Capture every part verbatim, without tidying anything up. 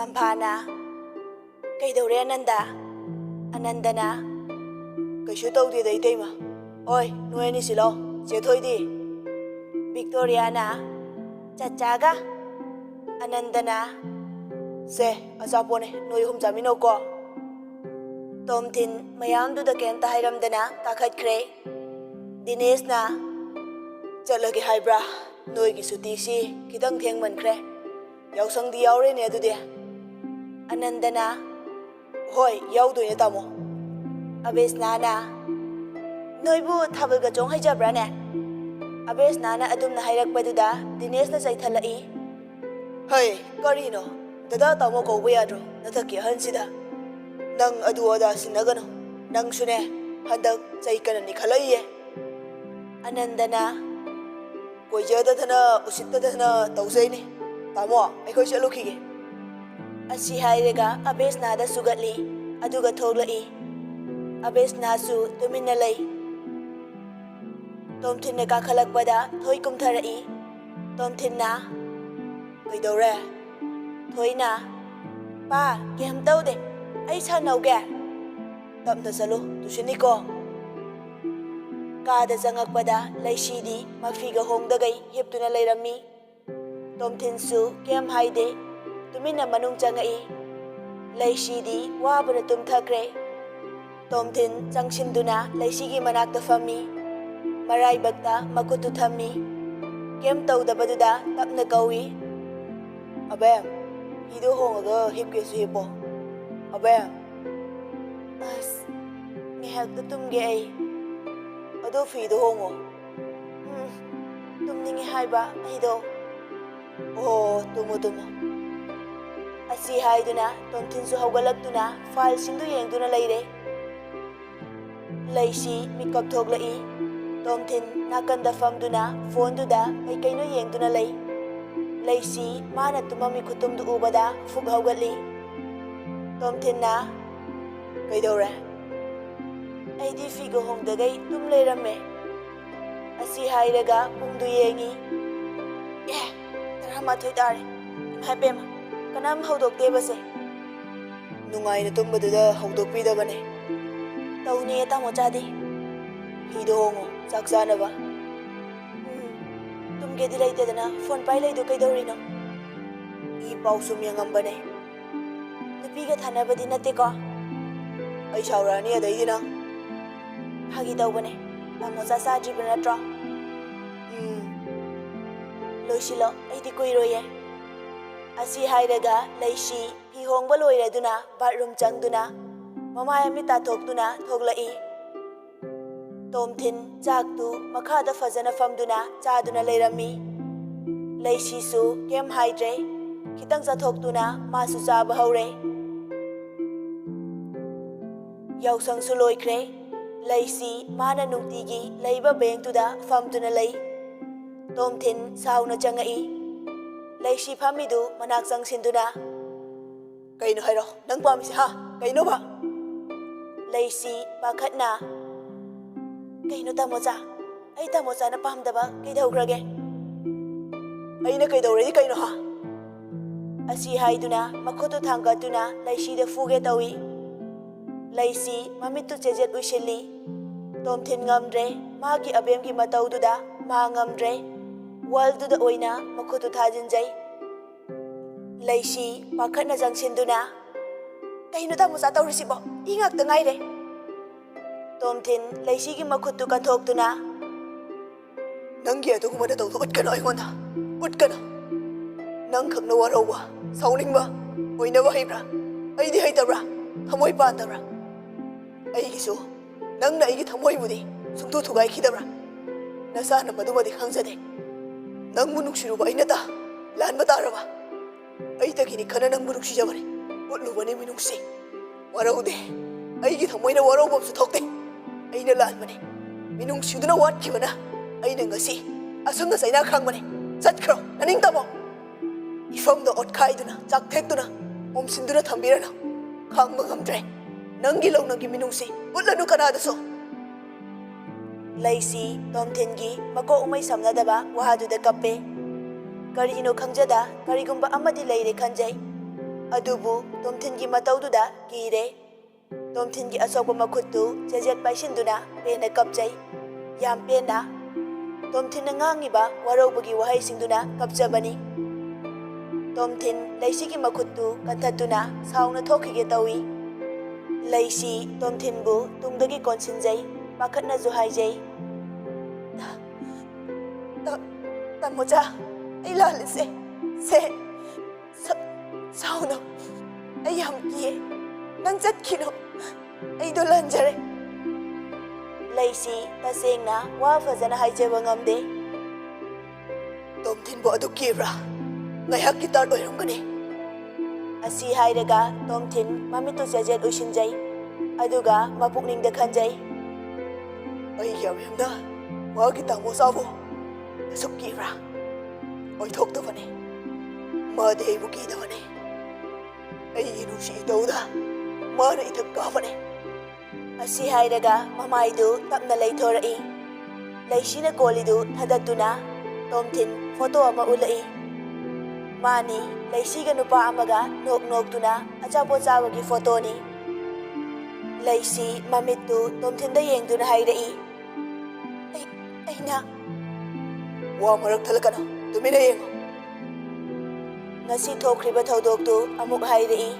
ꯇꯝꯐꯥꯅ, "ꯀꯩꯗꯧꯔꯦ ꯑꯅꯟꯗ?" ꯑꯅꯟꯗꯅ, "ꯀꯩꯁꯨ ꯇꯧꯗꯦꯗ ꯏꯇꯩꯃ꯫ ꯑꯣꯏ, ꯅꯣꯏ ꯑꯅꯤ ꯁꯤꯜꯂꯣ, ꯆꯦ ꯊꯣꯏꯗꯤ?" ꯚꯤꯛꯇꯣꯔꯤꯌꯥꯅ, "ꯆꯠꯆꯥꯒ?" ꯑꯅꯟꯗꯅ, "ꯁꯦ, ꯑꯆꯥꯄꯣꯠꯅꯦ, ꯅꯣꯏ ꯑꯍꯨꯝ ꯆꯥꯃꯤꯟꯅꯧꯀꯣ꯫" ꯇꯣꯝꯊꯤꯟ ꯃꯌꯥꯝꯗꯨꯗ ꯀꯩꯝꯇ ꯍꯥꯏꯔꯝꯗꯅ ꯀꯥꯈꯠꯈ꯭ꯔꯦ꯫ ꯗꯤꯅꯦꯁꯅ, "ꯆꯠꯂꯒꯦ ꯍꯥꯏꯕ꯭ꯔꯥ? ꯅꯣꯏꯒꯤ ꯁꯨꯇꯤꯁꯤ ꯈꯤꯇꯪ ꯊꯦꯡꯃꯟꯈ꯭ꯔꯦ꯫ ꯌꯥꯎꯁꯪꯗꯤ ꯌꯥꯎꯔꯦꯅꯦ ꯑꯗꯨꯗꯤ?" ꯑꯅꯟꯗꯅ, "ꯍꯣꯏ, ꯌꯥꯎꯗꯣꯏꯅꯦ ꯇꯥꯃꯣ꯫" ꯑꯕꯦꯁꯅꯥꯅ, "ꯅꯣꯏꯕꯨ ꯊꯥꯕꯜꯒ ꯆꯣꯡ ꯍꯩꯖꯕ꯭ꯔꯥꯅꯦ?" ꯑꯕꯦꯁꯅꯥꯅ ꯑꯗꯨꯝꯅ ꯍꯥꯏꯔꯛꯄꯗꯨꯗ ꯗꯤꯅꯦꯁꯅ ꯆꯩꯊꯠꯂꯛꯏ꯫ "ꯍꯩ, ꯀꯔꯤꯅꯣ? ꯗꯗꯥ ꯇꯥꯃꯣ ꯀꯧꯕ ꯌꯥꯗ꯭ꯔꯣ ꯅꯊꯛꯀꯤ ꯑꯍꯟꯁꯤꯗ? ꯅꯪ ꯑꯗꯨ ꯑꯗꯥ ꯁꯤꯟꯅꯒꯅꯨ꯫ ꯅꯪꯁꯨꯅꯦ, ꯍꯟꯗꯛ ꯆꯩ ꯀꯟꯅ ꯅꯤꯈꯠꯂꯛꯏꯌꯦ꯫" ꯑꯅꯟꯗꯅ, "ꯀꯣꯏꯖꯗꯗꯅ ꯎꯁꯤꯠꯇꯗꯅ ꯇꯧꯖꯩꯅꯤ꯫ ꯇꯥꯃꯣ, ꯑꯩꯈꯣꯏ ꯆꯠꯂꯨꯈꯤꯒꯦ꯫" ꯑꯁꯤ ꯍꯥꯏꯔꯒ ꯑꯕꯦꯁꯅꯥꯗ ꯁꯨꯒꯠꯂꯤ, ꯑꯗꯨꯒ ꯊꯣꯛꯂꯛꯏ꯫ ꯑꯕꯦꯁꯅꯥꯁꯨ ꯇꯨꯃꯤꯟꯅ ꯂꯩ꯫ ꯇꯣꯝꯊꯤꯟꯅ ꯀꯥꯈꯠꯂꯛꯄꯗ ꯊꯣꯏ ꯀꯨꯝꯊꯔꯛꯏ꯫ ꯇꯣꯝꯊꯤꯟꯅ, "ꯀꯩꯗꯧꯔꯦ?" ꯊꯣꯏꯅ, "ꯄꯥ, ꯀꯩꯝ ꯇꯧꯗꯦ, ꯑꯩ ꯁꯥꯟꯅꯧꯒꯦ꯫" "ꯇꯞꯅ ꯆꯠꯂꯨ, ꯇꯨꯁꯤꯟꯅꯤꯀꯣ꯫" ꯀꯥꯗ ꯆꯪꯉꯛꯄꯗ ꯂꯩꯁꯤꯗꯤ ꯃꯐꯤꯒ ꯍꯣꯡꯗꯒꯩ ꯍꯤꯞꯇꯨꯅ ꯂꯩꯔꯝꯃꯤ꯫ ꯇꯣꯝꯊꯤꯟꯁꯨ ꯀꯩꯝ ꯍꯥꯏꯗꯦ, ꯇꯨꯃꯤꯟꯅ ꯃꯅꯨꯡ ꯆꯪꯉꯛꯏ꯫ ꯂꯩꯁꯤꯗꯤ ꯋꯥꯕꯅ ꯇꯨꯝꯊꯈ꯭ꯔꯦ꯫ ꯇꯣꯝꯊꯤꯟ ꯆꯪꯁꯤꯟꯗꯨꯅ ꯂꯩꯁꯤꯒꯤ ꯃꯅꯥꯛꯇ ꯐꯝꯃꯤ꯫ ꯃꯔꯥꯏꯕꯛꯇ ꯃꯈꯨꯠꯇꯨ ꯊꯝꯃꯤ꯫ ꯀꯩꯝ ꯇꯧꯗꯕꯗꯨꯗ ꯇꯞꯅ ꯀꯧꯏ, "ꯑꯕꯦꯝ, ꯐꯤꯗꯣ ꯍꯣꯡꯉꯒ ꯍꯤꯞꯀꯦꯁꯨ ꯍꯤꯞꯄꯣ꯫ ꯑꯕꯦꯝ꯫" "ꯑꯁ, ꯉꯥꯏꯍꯥꯛꯇ ꯇꯨꯝꯒꯦ ꯑꯩ꯫" "ꯑꯗꯣ ꯐꯤꯗꯣ ꯍꯣꯡꯉꯣ꯫" "ꯎꯝ, ꯇꯨꯝꯅꯤꯡꯉꯦ ꯍꯥꯏꯕ ꯑꯩꯗꯣ꯫" "ꯑꯣ, ꯇꯨꯝꯃꯣ, ꯇꯨꯝꯃꯣ꯫" ꯑꯁꯤ ꯍꯥꯏꯗꯨꯅ ꯇꯣꯝꯊꯤꯟꯁꯨ ꯍꯧꯒꯠꯂꯛꯇꯨꯅ ꯐꯥꯏꯜꯁꯤꯡꯗꯨ ꯌꯦꯡꯗꯨꯅ ꯂꯩꯔꯦ꯫ ꯂꯩꯁꯤ ꯃꯤꯀꯞ ꯊꯣꯛꯂꯛꯏ꯫ ꯇꯣꯝꯊꯤꯟ ꯅꯥꯀꯟꯗ ꯐꯝꯗꯨꯅ ꯐꯣꯟꯗꯨꯗ ꯀꯩ ꯀꯩꯅꯣ ꯌꯦꯡꯗꯨꯅ ꯂꯩ꯫ ꯂꯩꯁꯤ ꯃꯥꯅ ꯇꯨꯝꯃꯝꯃꯤ ꯈꯨꯇꯨꯝꯗꯨ ꯎꯕꯗ ꯐꯨꯛ ꯍꯧꯒꯠꯂꯤ꯫ ꯇꯣꯝꯊꯤꯟꯅ, "ꯀꯩꯗꯧꯔꯦ?" "ꯑꯩꯗꯤ ꯐꯤꯒ ꯍꯣꯡꯗꯒꯩ ꯇꯨꯝ ꯂꯩꯔꯝꯃꯦ꯫" ꯑꯁꯤ ꯍꯥꯏꯔꯒ ꯄꯨꯡꯗꯨ ꯌꯦꯡꯉꯤ꯫ "ꯑꯦ, ꯇꯔꯥꯃꯥꯊꯣꯏ ꯇꯥꯔꯦ꯫ ꯏꯃꯥ ꯏꯕꯦꯝꯃ, ꯀꯅꯥꯝ ꯍꯧꯗꯣꯛꯇꯦꯕꯁꯦ꯫ ꯅꯨꯡꯉꯥꯏꯅ ꯇꯨꯝꯕꯗꯨꯗ ꯍꯧꯗꯣꯛꯄꯤꯗꯕꯅꯦ꯫ ꯇꯧꯅꯤꯌꯦ ꯇꯥꯃꯣꯆꯥꯗꯤ꯫ ꯐꯤꯗꯣ ꯍꯣꯡꯉꯣ, ꯆꯥꯛ ꯆꯥꯅꯕ꯫ ꯎꯝ, ꯇꯨꯝꯒꯦꯗꯤ ꯂꯩꯇꯦꯗꯅ ꯐꯣꯟ ꯄꯥꯏ ꯂꯩꯗꯣ ꯀꯩꯗꯧꯔꯤꯅꯣ? ꯏ ꯄꯥꯎ ꯁꯨꯝ ꯌꯦꯡꯉꯝꯕꯅꯦ꯫ ꯅꯨꯄꯤꯒ ꯊꯥꯅꯕꯗꯤ ꯅꯠꯇꯦꯀꯣ? ꯑꯩ ꯁꯥꯎꯔꯛꯑꯅꯤ ꯑꯗꯩꯗꯤ ꯅꯪ꯫ ꯐꯥꯒꯤ ꯇꯧꯕꯅꯦ꯫ ꯇꯥꯃꯣꯆꯥ ꯆꯥꯗ꯭ꯔꯤꯕ ꯅꯠꯇ꯭ꯔꯣ? ꯎꯝ꯫ ꯂꯣꯏꯁꯤꯜꯂꯣ, ꯑꯩꯗꯤ ꯀꯨꯏꯔꯣꯏꯌꯦ꯫ ꯑꯁꯤ ꯍꯥꯏꯔꯒ ꯂꯩꯁꯤ ꯐꯤ ꯍꯣꯡꯕ ꯂꯣꯏꯔꯗꯨꯅ ꯕꯥꯠꯔꯨꯝ ꯆꯪꯗꯨꯅ ꯃꯃꯥꯏ ꯑꯃꯤꯠ ꯇꯥꯊꯣꯛꯇꯨꯅ ꯊꯣꯛꯂꯛꯏ꯫ ꯇꯣꯝꯊꯤꯟ ꯆꯥꯛꯇꯨ ꯃꯈꯥꯗ ꯐꯖꯅ ꯐꯝꯗꯨꯅ ꯆꯥꯗꯨꯅ ꯂꯩꯔꯝꯃꯤ꯫ ꯂꯩꯁꯤꯁꯨ ꯀꯩꯝ ꯍꯥꯏꯗ꯭ꯔꯦ꯫ ꯈꯤꯇꯪ ꯆꯠꯊꯣꯛꯇꯨꯅ ꯃꯥꯁꯨ ꯆꯥꯕ ꯍꯧꯔꯦ꯫ ꯌꯥꯎꯁꯪꯁꯨ ꯂꯣꯏꯈ꯭ꯔꯦ꯫ ꯂꯩꯁꯤ ꯃꯥꯅ ꯅꯨꯡꯇꯤꯒꯤ ꯂꯩꯕ ꯕꯦꯡꯛꯇꯨꯗ ꯐꯝꯗꯨꯅ ꯂꯩ꯫ ꯇꯣꯝꯊꯤꯟ ꯁꯥꯎꯅ ꯆꯪꯉꯛꯏ꯫ ꯂꯩꯁꯤ ꯐꯝꯃꯤꯗꯨ ꯃꯅꯥꯛ ꯆꯪꯁꯤꯟꯗꯨꯅ, "ꯀꯩꯅꯣ ꯍꯥꯏꯔꯣ? ꯅꯪ ꯄꯥꯝꯃꯤꯁꯦ, ꯍꯥ? ꯀꯩꯅꯣꯕ?" ꯂꯩꯁꯤ ꯄꯥꯈꯠꯅ, "ꯀꯩꯅꯣ ꯇꯥꯃꯣꯆꯥ? ꯑꯩ ꯇꯥꯃꯣꯆꯥꯅ ꯄꯥꯝꯗꯕ ꯀꯩꯗꯧꯈ꯭ꯔꯒꯦ?" "ꯑꯩꯅ ꯀꯩꯗꯧꯔꯗꯤ ꯀꯩꯅꯣ, ꯍꯥ?" ꯑꯁꯤ ꯍꯥꯏꯗꯨꯅ ꯃꯈꯨꯠꯇꯨ ꯊꯥꯡꯒꯠꯇꯨꯅ ꯂꯩꯁꯤꯗ ꯐꯨꯒꯦ ꯇꯧꯏ꯫ ꯂꯩꯁꯤ ꯃꯃꯤꯠꯇꯨ ꯆꯦꯖꯦꯠ ꯎꯏꯁꯤꯜꯂꯤ꯫ ꯇꯣꯝꯊꯤꯟ ꯉꯝꯗ꯭ꯔꯦ꯫ ꯃꯥꯒꯤ ꯑꯕꯦꯝꯒꯤ ꯃꯇꯧꯗꯨꯗ ꯃꯥ ꯉꯝꯗ꯭ꯔꯦ꯫ ꯋꯥꯜꯗꯨꯗ ꯑꯣꯏꯅ ꯃꯈꯨꯠꯇꯨ ꯊꯥꯖꯤꯟꯖꯩ꯫ ꯂꯩꯁꯤ ꯄꯥꯈꯠꯅ ꯆꯪꯁꯤꯟꯗꯨꯅ, "ꯀꯩꯅꯣ ꯇꯥꯃꯣꯆꯥ ꯇꯧꯔꯤꯁꯤꯕꯣ? ꯏ ꯉꯥꯛꯇ ꯉꯥꯏꯔꯦ!" ꯇꯣꯝꯊꯤꯟ ꯂꯩꯁꯤꯒꯤ ꯃꯈꯨꯠꯇꯨ ꯀꯟꯊꯣꯛꯇꯨꯅ, "ꯅꯪꯒꯤ ꯑꯗꯨꯒꯨꯝꯕ ꯅꯇꯧꯗꯣ ꯎꯠꯀꯅꯨ ꯑꯩꯉꯣꯟꯗ꯫ ꯎꯠꯀꯅꯨ꯫ ꯅꯪ ꯈꯛꯅ ꯋꯥꯔꯧꯕ, ꯁꯥꯎꯅꯤꯡꯕ ꯑꯣꯏꯅꯕ ꯍꯩꯕ꯭ꯔꯥ? ꯑꯩꯗꯤ ꯍꯩꯇꯕ꯭ꯔꯥ? ꯊꯃꯣꯏ ꯄꯥꯟꯗꯕ꯭ꯔꯥ? ꯑꯩꯒꯤꯁꯨ ꯅꯪꯅ ꯑꯩꯒꯤ ꯊꯃꯣꯏꯕꯨꯗꯤ ꯁꯨꯡꯊꯨ ꯊꯨꯒꯥꯏꯈꯤꯗꯕ꯭ꯔꯥ? ꯅꯁꯥꯅ ꯃꯗꯨꯃꯗꯤ ꯈꯪꯖꯗꯦ꯫ ꯅꯪꯕꯨ ꯅꯨꯡꯁꯤꯔꯨꯕ ꯑꯩꯅ ꯇ ꯂꯥꯟꯕ ꯇꯥꯔꯕ? ꯑꯩꯇꯒꯤꯅꯤ ꯈꯟꯅ ꯅꯪꯕꯨ ꯅꯨꯡꯁꯤꯖꯕꯅꯤ꯫ ꯎꯠꯂꯨꯕꯅꯤ ꯃꯤꯅꯨꯡꯁꯤ꯫ ꯋꯥꯔꯧꯗꯦ꯫ ꯑꯩꯒꯤ ꯊꯃꯣꯏꯅ ꯋꯥꯔꯧꯕ ꯑꯃꯁꯨ ꯊꯣꯛꯇꯦ꯫ ꯑꯩꯅ ꯂꯥꯟꯕꯅꯤ꯫ ꯃꯤꯅꯨꯡꯁꯤꯗꯨꯅ ꯋꯥꯠꯈꯤꯕꯅ ꯑꯩꯅ ꯉꯁꯤ ꯑꯁꯨꯝꯅ ꯆꯩꯅꯥ ꯈꯥꯡꯕꯅꯤ꯫ ꯆꯠꯈ꯭ꯔꯣ, ꯅꯅꯤꯡꯇꯝꯃꯣ꯫" ꯏꯐꯝꯗ ꯑꯣꯠꯈꯥꯏꯗꯨꯅ, ꯆꯥꯛꯊꯦꯛꯇꯨꯅ, ꯑꯣꯝꯁꯤꯟꯗꯨꯅ ꯊꯝꯕꯤꯔꯅꯨ꯫ ꯈꯥꯡꯕ ꯉꯝꯗ꯭ꯔꯦ꯫ ꯅꯪꯒꯤ ꯂꯧꯅꯪꯒꯤ ꯃꯤꯅꯨꯡꯁꯤ ꯎꯠꯂꯅꯨ ꯀꯅꯥꯗꯁꯨ꯫ ꯂꯩꯁꯤ ꯇꯣꯝꯊꯤꯟꯒꯤ ꯃꯀꯣꯛ ꯎꯃꯩ ꯁꯝꯅꯗꯕ ꯋꯥꯗꯨꯗ ꯀꯞꯄꯦ꯫ ꯀꯔꯤꯅꯣ ꯈꯪꯖꯗ, ꯀꯔꯤꯒꯨꯝꯕ ꯑꯃꯗꯤ ꯂꯩꯔꯦ ꯈꯟꯖꯩ꯫ ꯑꯗꯨꯕꯨ ꯇꯣꯝꯊꯤꯟꯒꯤ ꯃꯇꯧꯗꯨꯗ ꯀꯤꯔꯦ꯫ ꯇꯣꯝꯊꯤꯟꯒꯤ ꯑꯁꯣꯛꯄ ꯃꯈꯨꯠꯇꯨ ꯆꯦꯖꯦꯠ ꯄꯥꯏꯁꯤꯟꯗꯨꯅ ꯄꯦꯟꯅ ꯀꯞꯆꯩ꯫ ꯌꯥꯝ ꯄꯦꯟꯅ꯫ ꯇꯣꯝꯊꯤꯟꯅ ꯉꯥꯡꯉꯤꯕ ꯋꯥꯔꯧꯕꯒꯤ ꯋꯥꯍꯩꯁꯤꯡꯗꯨꯅ ꯀꯞꯆꯕꯅꯤ꯫ ꯇꯣꯝꯊꯤꯟ ꯂꯩꯁꯤꯒꯤ ꯃꯈꯨꯠꯇꯨ ꯀꯟꯊꯠꯇꯨꯅ ꯁꯥꯎꯅ ꯊꯣꯛꯈꯤꯒꯦ ꯇꯧꯏ꯫ ꯂꯩꯁꯤ ꯇꯣꯝꯊꯤꯟꯕꯨ ꯇꯨꯡꯗꯒꯤ ꯀꯣꯟꯁꯤꯟꯖꯩ, ꯄꯥꯈꯠꯅꯁꯨ ꯍꯥꯏꯖꯩ꯫ ꯇ-, ꯇ-, ꯇꯥꯃꯣꯆꯥ, ꯑꯩ ꯂꯥꯜꯂꯦꯁꯦ꯫ ꯁꯦ, ꯁ-, ꯁꯥꯎꯅꯨ꯫ ꯑꯩ ꯌꯥꯝ ꯀꯤꯌꯦ꯫ ꯅꯪ ꯆꯠꯈꯤꯅꯨ꯫ ꯑꯩꯗꯣ ꯂꯥꯟꯖꯔꯦ꯫ ꯂꯩꯁꯤ ꯇꯁꯦꯡꯅ ꯋꯥ ꯐꯖꯅ ꯍꯥꯏꯖꯕ ꯉꯝꯗꯦ꯫ ꯇꯣꯝꯊꯤꯟꯕꯨ ꯑꯗꯨ ꯀꯤꯕ꯭ꯔꯥ? ꯉꯥꯏꯍꯥꯛꯀꯤ ꯇꯥꯔꯠ ꯑꯣꯏꯔꯝꯒꯅꯤ꯫ ꯑꯁꯤ ꯍꯥꯏꯔꯒ ꯇꯣꯝꯊꯤꯟ ꯃꯃꯤꯠꯇꯨ ꯆꯦꯖꯦꯠ ꯎꯏꯁꯤꯟꯖꯩ꯫ ꯑꯗꯨꯒ ꯃꯄꯨꯛꯅꯤꯡꯗ ꯈꯟꯖꯩ, "ꯑꯩꯒꯤ ꯑꯕꯦꯝꯅ ꯃꯥꯒꯤ ꯇꯥꯃꯣꯆꯥꯕꯨ ꯑꯁꯨꯛ ꯀꯤꯕ꯭ꯔꯥ? ꯑꯣꯏꯊꯣꯛꯇꯕꯅꯤ꯫ ꯃꯥꯗꯤ ꯑꯩꯕꯨ ꯀꯤꯗꯕꯅꯤ꯫ ꯑꯩꯒꯤ ꯅꯨꯡꯁꯤ ꯏꯇꯧꯗ ꯃꯥꯅ ꯏꯊꯛ ꯀꯥꯕꯅꯤ꯫" ꯑꯁꯤ ꯍꯥꯏꯔꯒ ꯃꯃꯥꯏꯗꯨ ꯇꯞꯅ ꯂꯩꯊꯣꯔꯛꯏ꯫ ꯂꯩꯁꯤꯅ ꯀꯣꯜꯂꯤꯗꯨ ꯊꯥꯗꯠꯇꯨꯅ ꯇꯣꯝꯊꯤꯟ ꯐꯣꯇꯣ ꯑꯃ ꯎꯠꯂꯛꯏ꯫ ꯃꯥꯅꯤ, ꯂꯩꯁꯤꯒ ꯅꯨꯄꯥ ꯑꯃꯒ ꯅꯣꯛ ꯅꯣꯛꯇꯨꯅ ꯑꯆꯥꯄꯣꯠ ꯆꯥꯕꯒꯤ ꯐꯣꯇꯣꯅꯤ꯫ ꯂꯩꯁꯤ ꯃꯃꯤꯠꯇꯨ ꯇꯣꯝꯊꯤꯟꯗ ꯌꯦꯡꯗꯨꯅ ꯍꯥꯏꯔꯛꯏ, "ꯑꯩ, ꯑꯩꯅ" "ꯋꯥ ꯃꯔꯛ ꯊꯠꯂꯛꯀꯅꯨ, ꯇꯨꯃꯤꯟꯅ ꯌꯦꯡꯉꯨ꯫" ꯉꯁꯤ ꯊꯣꯛꯈ꯭ꯔꯤꯕ ꯊꯧꯗꯣꯛꯇꯨ ꯑꯃꯨꯛ ꯍꯥꯏꯔꯛꯏ꯫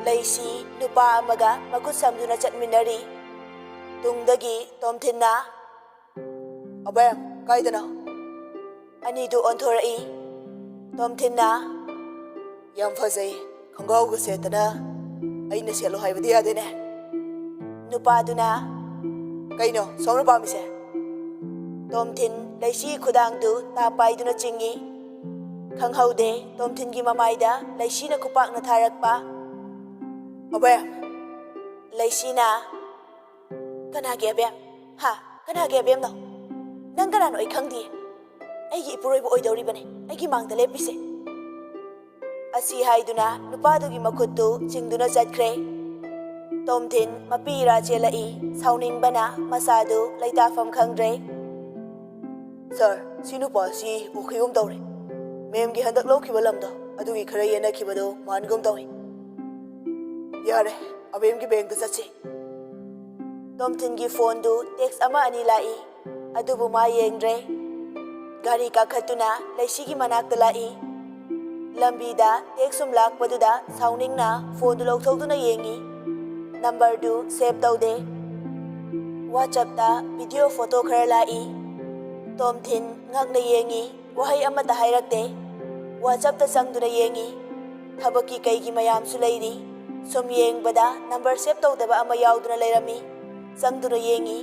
ꯂꯩꯁꯤ ꯅꯨꯄꯥ ꯑꯃꯒ ꯃꯈꯨꯠ ꯁꯝꯗꯨꯅ ꯆꯠꯃꯤꯟꯅꯔꯤ꯫ ꯇꯨꯡꯗꯒꯤ ꯇꯣꯝꯊꯤꯟꯅ, "ꯑꯕꯦꯝ, ꯀꯥꯏꯗꯅꯣ?" ꯑꯅꯤꯗꯨ ꯑꯣꯟꯊꯣꯔꯛꯏ꯫ ꯇꯣꯝꯊꯤꯟꯅ, "ꯌꯥꯝ ꯐꯖꯩ, ꯈꯣꯡꯒ꯭ꯔꯥꯎꯒ ꯁꯦꯠꯇꯅ ꯑꯩꯅ ꯁꯦꯠꯂꯣ ꯍꯥꯏꯕꯗꯤ ꯌꯥꯗꯦꯅꯦ꯫" ꯅꯨꯄꯥꯗꯨꯅ, "ꯀꯩꯅꯣ ꯁꯣꯝꯅ ꯄꯥꯝꯃꯤꯁꯦ?" ꯇꯣꯝꯊꯤꯟ ꯂꯩꯁꯤꯒꯤ ꯈꯨꯗꯥꯡꯗꯨ ꯇꯥꯞ ꯄꯥꯏꯗꯨꯅ ꯆꯤꯡꯏ꯫ ꯈꯪꯍꯧꯗꯦ, ꯇꯣꯝꯊꯤꯟꯒꯤ ꯃꯃꯥꯏꯗ ꯂꯩꯁꯤꯅ ꯈꯨꯄꯥꯛꯅ ꯊꯥꯔꯛꯄ꯫ "ꯑꯕꯦꯝ!" ꯂꯩꯁꯤꯅ, "ꯀꯅꯥꯒꯤ ꯑꯕꯦꯝ? ꯍꯥ? ꯀꯅꯥꯒꯤ ꯑꯕꯦꯝꯅꯣ? ꯅꯪ ꯀꯅꯥꯅꯣ ꯑꯩ ꯈꯪꯗꯤꯌꯦ꯫ ꯑꯩꯒꯤ ꯏꯄꯨꯔꯣꯏꯕ ꯑꯣꯏꯗꯧꯔꯤꯕꯅꯦ ꯑꯩꯒꯤ ꯃꯥꯡꯗ ꯂꯦꯞꯄꯤꯁꯦ꯫" ꯑꯁꯤ ꯍꯥꯏꯗꯨꯅ ꯅꯨꯄꯥꯗꯨꯒꯤ ꯃꯈꯨꯠꯇꯨ ꯆꯤꯡꯗꯨꯅ ꯆꯠꯈ꯭ꯔꯦ꯫ ꯇꯣꯝꯊꯤꯟ ꯃꯄꯤ ꯏꯔꯥ ꯆꯦꯜꯂꯛꯏ꯫ ꯁꯥꯎꯅꯤꯡꯕꯅ ꯃꯁꯥꯗꯨ ꯂꯩꯇꯥꯐꯝ ꯈꯪꯗ꯭ꯔꯦ꯫ "ꯁꯥꯔ, ꯁꯤ ꯅꯨꯄꯥꯁꯤ ꯎꯈꯤꯒꯨꯝ ꯇꯧꯔꯦ꯫ ꯃꯦꯝꯒꯤ ꯍꯟꯗꯛ ꯂꯧꯈꯤꯕ ꯂꯝꯗꯣ ꯑꯗꯨꯒꯤ ꯈꯔ ꯌꯦꯟꯅꯈꯤꯕꯗꯣ ꯃꯥꯟꯒꯨꯝ ꯇꯧꯏ꯫ ꯌꯥꯔꯦ, ꯑꯕꯦꯝꯒꯤ ꯕꯦꯡꯛꯇ ꯆꯠꯁꯤ꯫ ꯇꯣꯝꯊꯤꯟꯒꯤ ꯐꯣꯟꯗꯨ ꯇꯦꯛꯁ ꯑꯃ ꯑꯅꯤ ꯂꯥꯛꯏ, ꯑꯗꯨꯕꯨ ꯃꯥ ꯌꯦꯡꯗ꯭ꯔꯦ꯫ ꯒꯥꯔꯤ ꯀꯥꯈꯠꯇꯨꯅ ꯂꯩꯁꯤꯒꯤ ꯃꯅꯥꯛꯇ ꯂꯥꯛꯏ꯫ ꯂꯝꯕꯤꯗ ꯇꯦꯛꯁ ꯁꯨꯝ ꯂꯥꯛꯄꯗꯨꯗ ꯁꯥꯎꯅꯤꯡꯅ ꯐꯣꯟꯗꯨ ꯂꯧꯊꯣꯛꯇꯨꯅ ꯌꯦꯡꯏ꯫ ꯅꯝꯕꯔꯗꯨ ꯁꯦꯚ ꯇꯧꯗꯦ꯫ ꯋꯥꯆꯞꯇ ꯚꯤꯗꯤꯑꯣ ꯐꯣꯇꯣ ꯈꯔ ꯂꯥꯛꯏ꯫ ꯇꯣꯝꯊꯤꯟ ꯉꯛꯅ ꯌꯦꯡꯏ꯫ ꯋꯥꯍꯩ ꯑꯃꯠꯇ ꯍꯥꯏꯔꯛꯇꯦ꯫ ꯋꯥꯆꯞꯇ ꯆꯪꯗꯨꯅ ꯌꯦꯡꯏ꯫ ꯊꯕꯛꯀꯤ ꯀꯩꯒꯤ ꯃꯌꯥꯝꯁꯨ ꯂꯩꯔꯤ꯫ ꯁꯨꯝ ꯌꯦꯡꯕꯗ ꯅꯝꯕꯔ ꯁꯦꯚ ꯇꯧꯗꯕ ꯑꯃ ꯌꯥꯎꯗꯨꯅ ꯂꯩꯔꯝꯃꯤ꯫ ꯆꯪꯗꯨꯅ ꯌꯦꯡꯏ꯫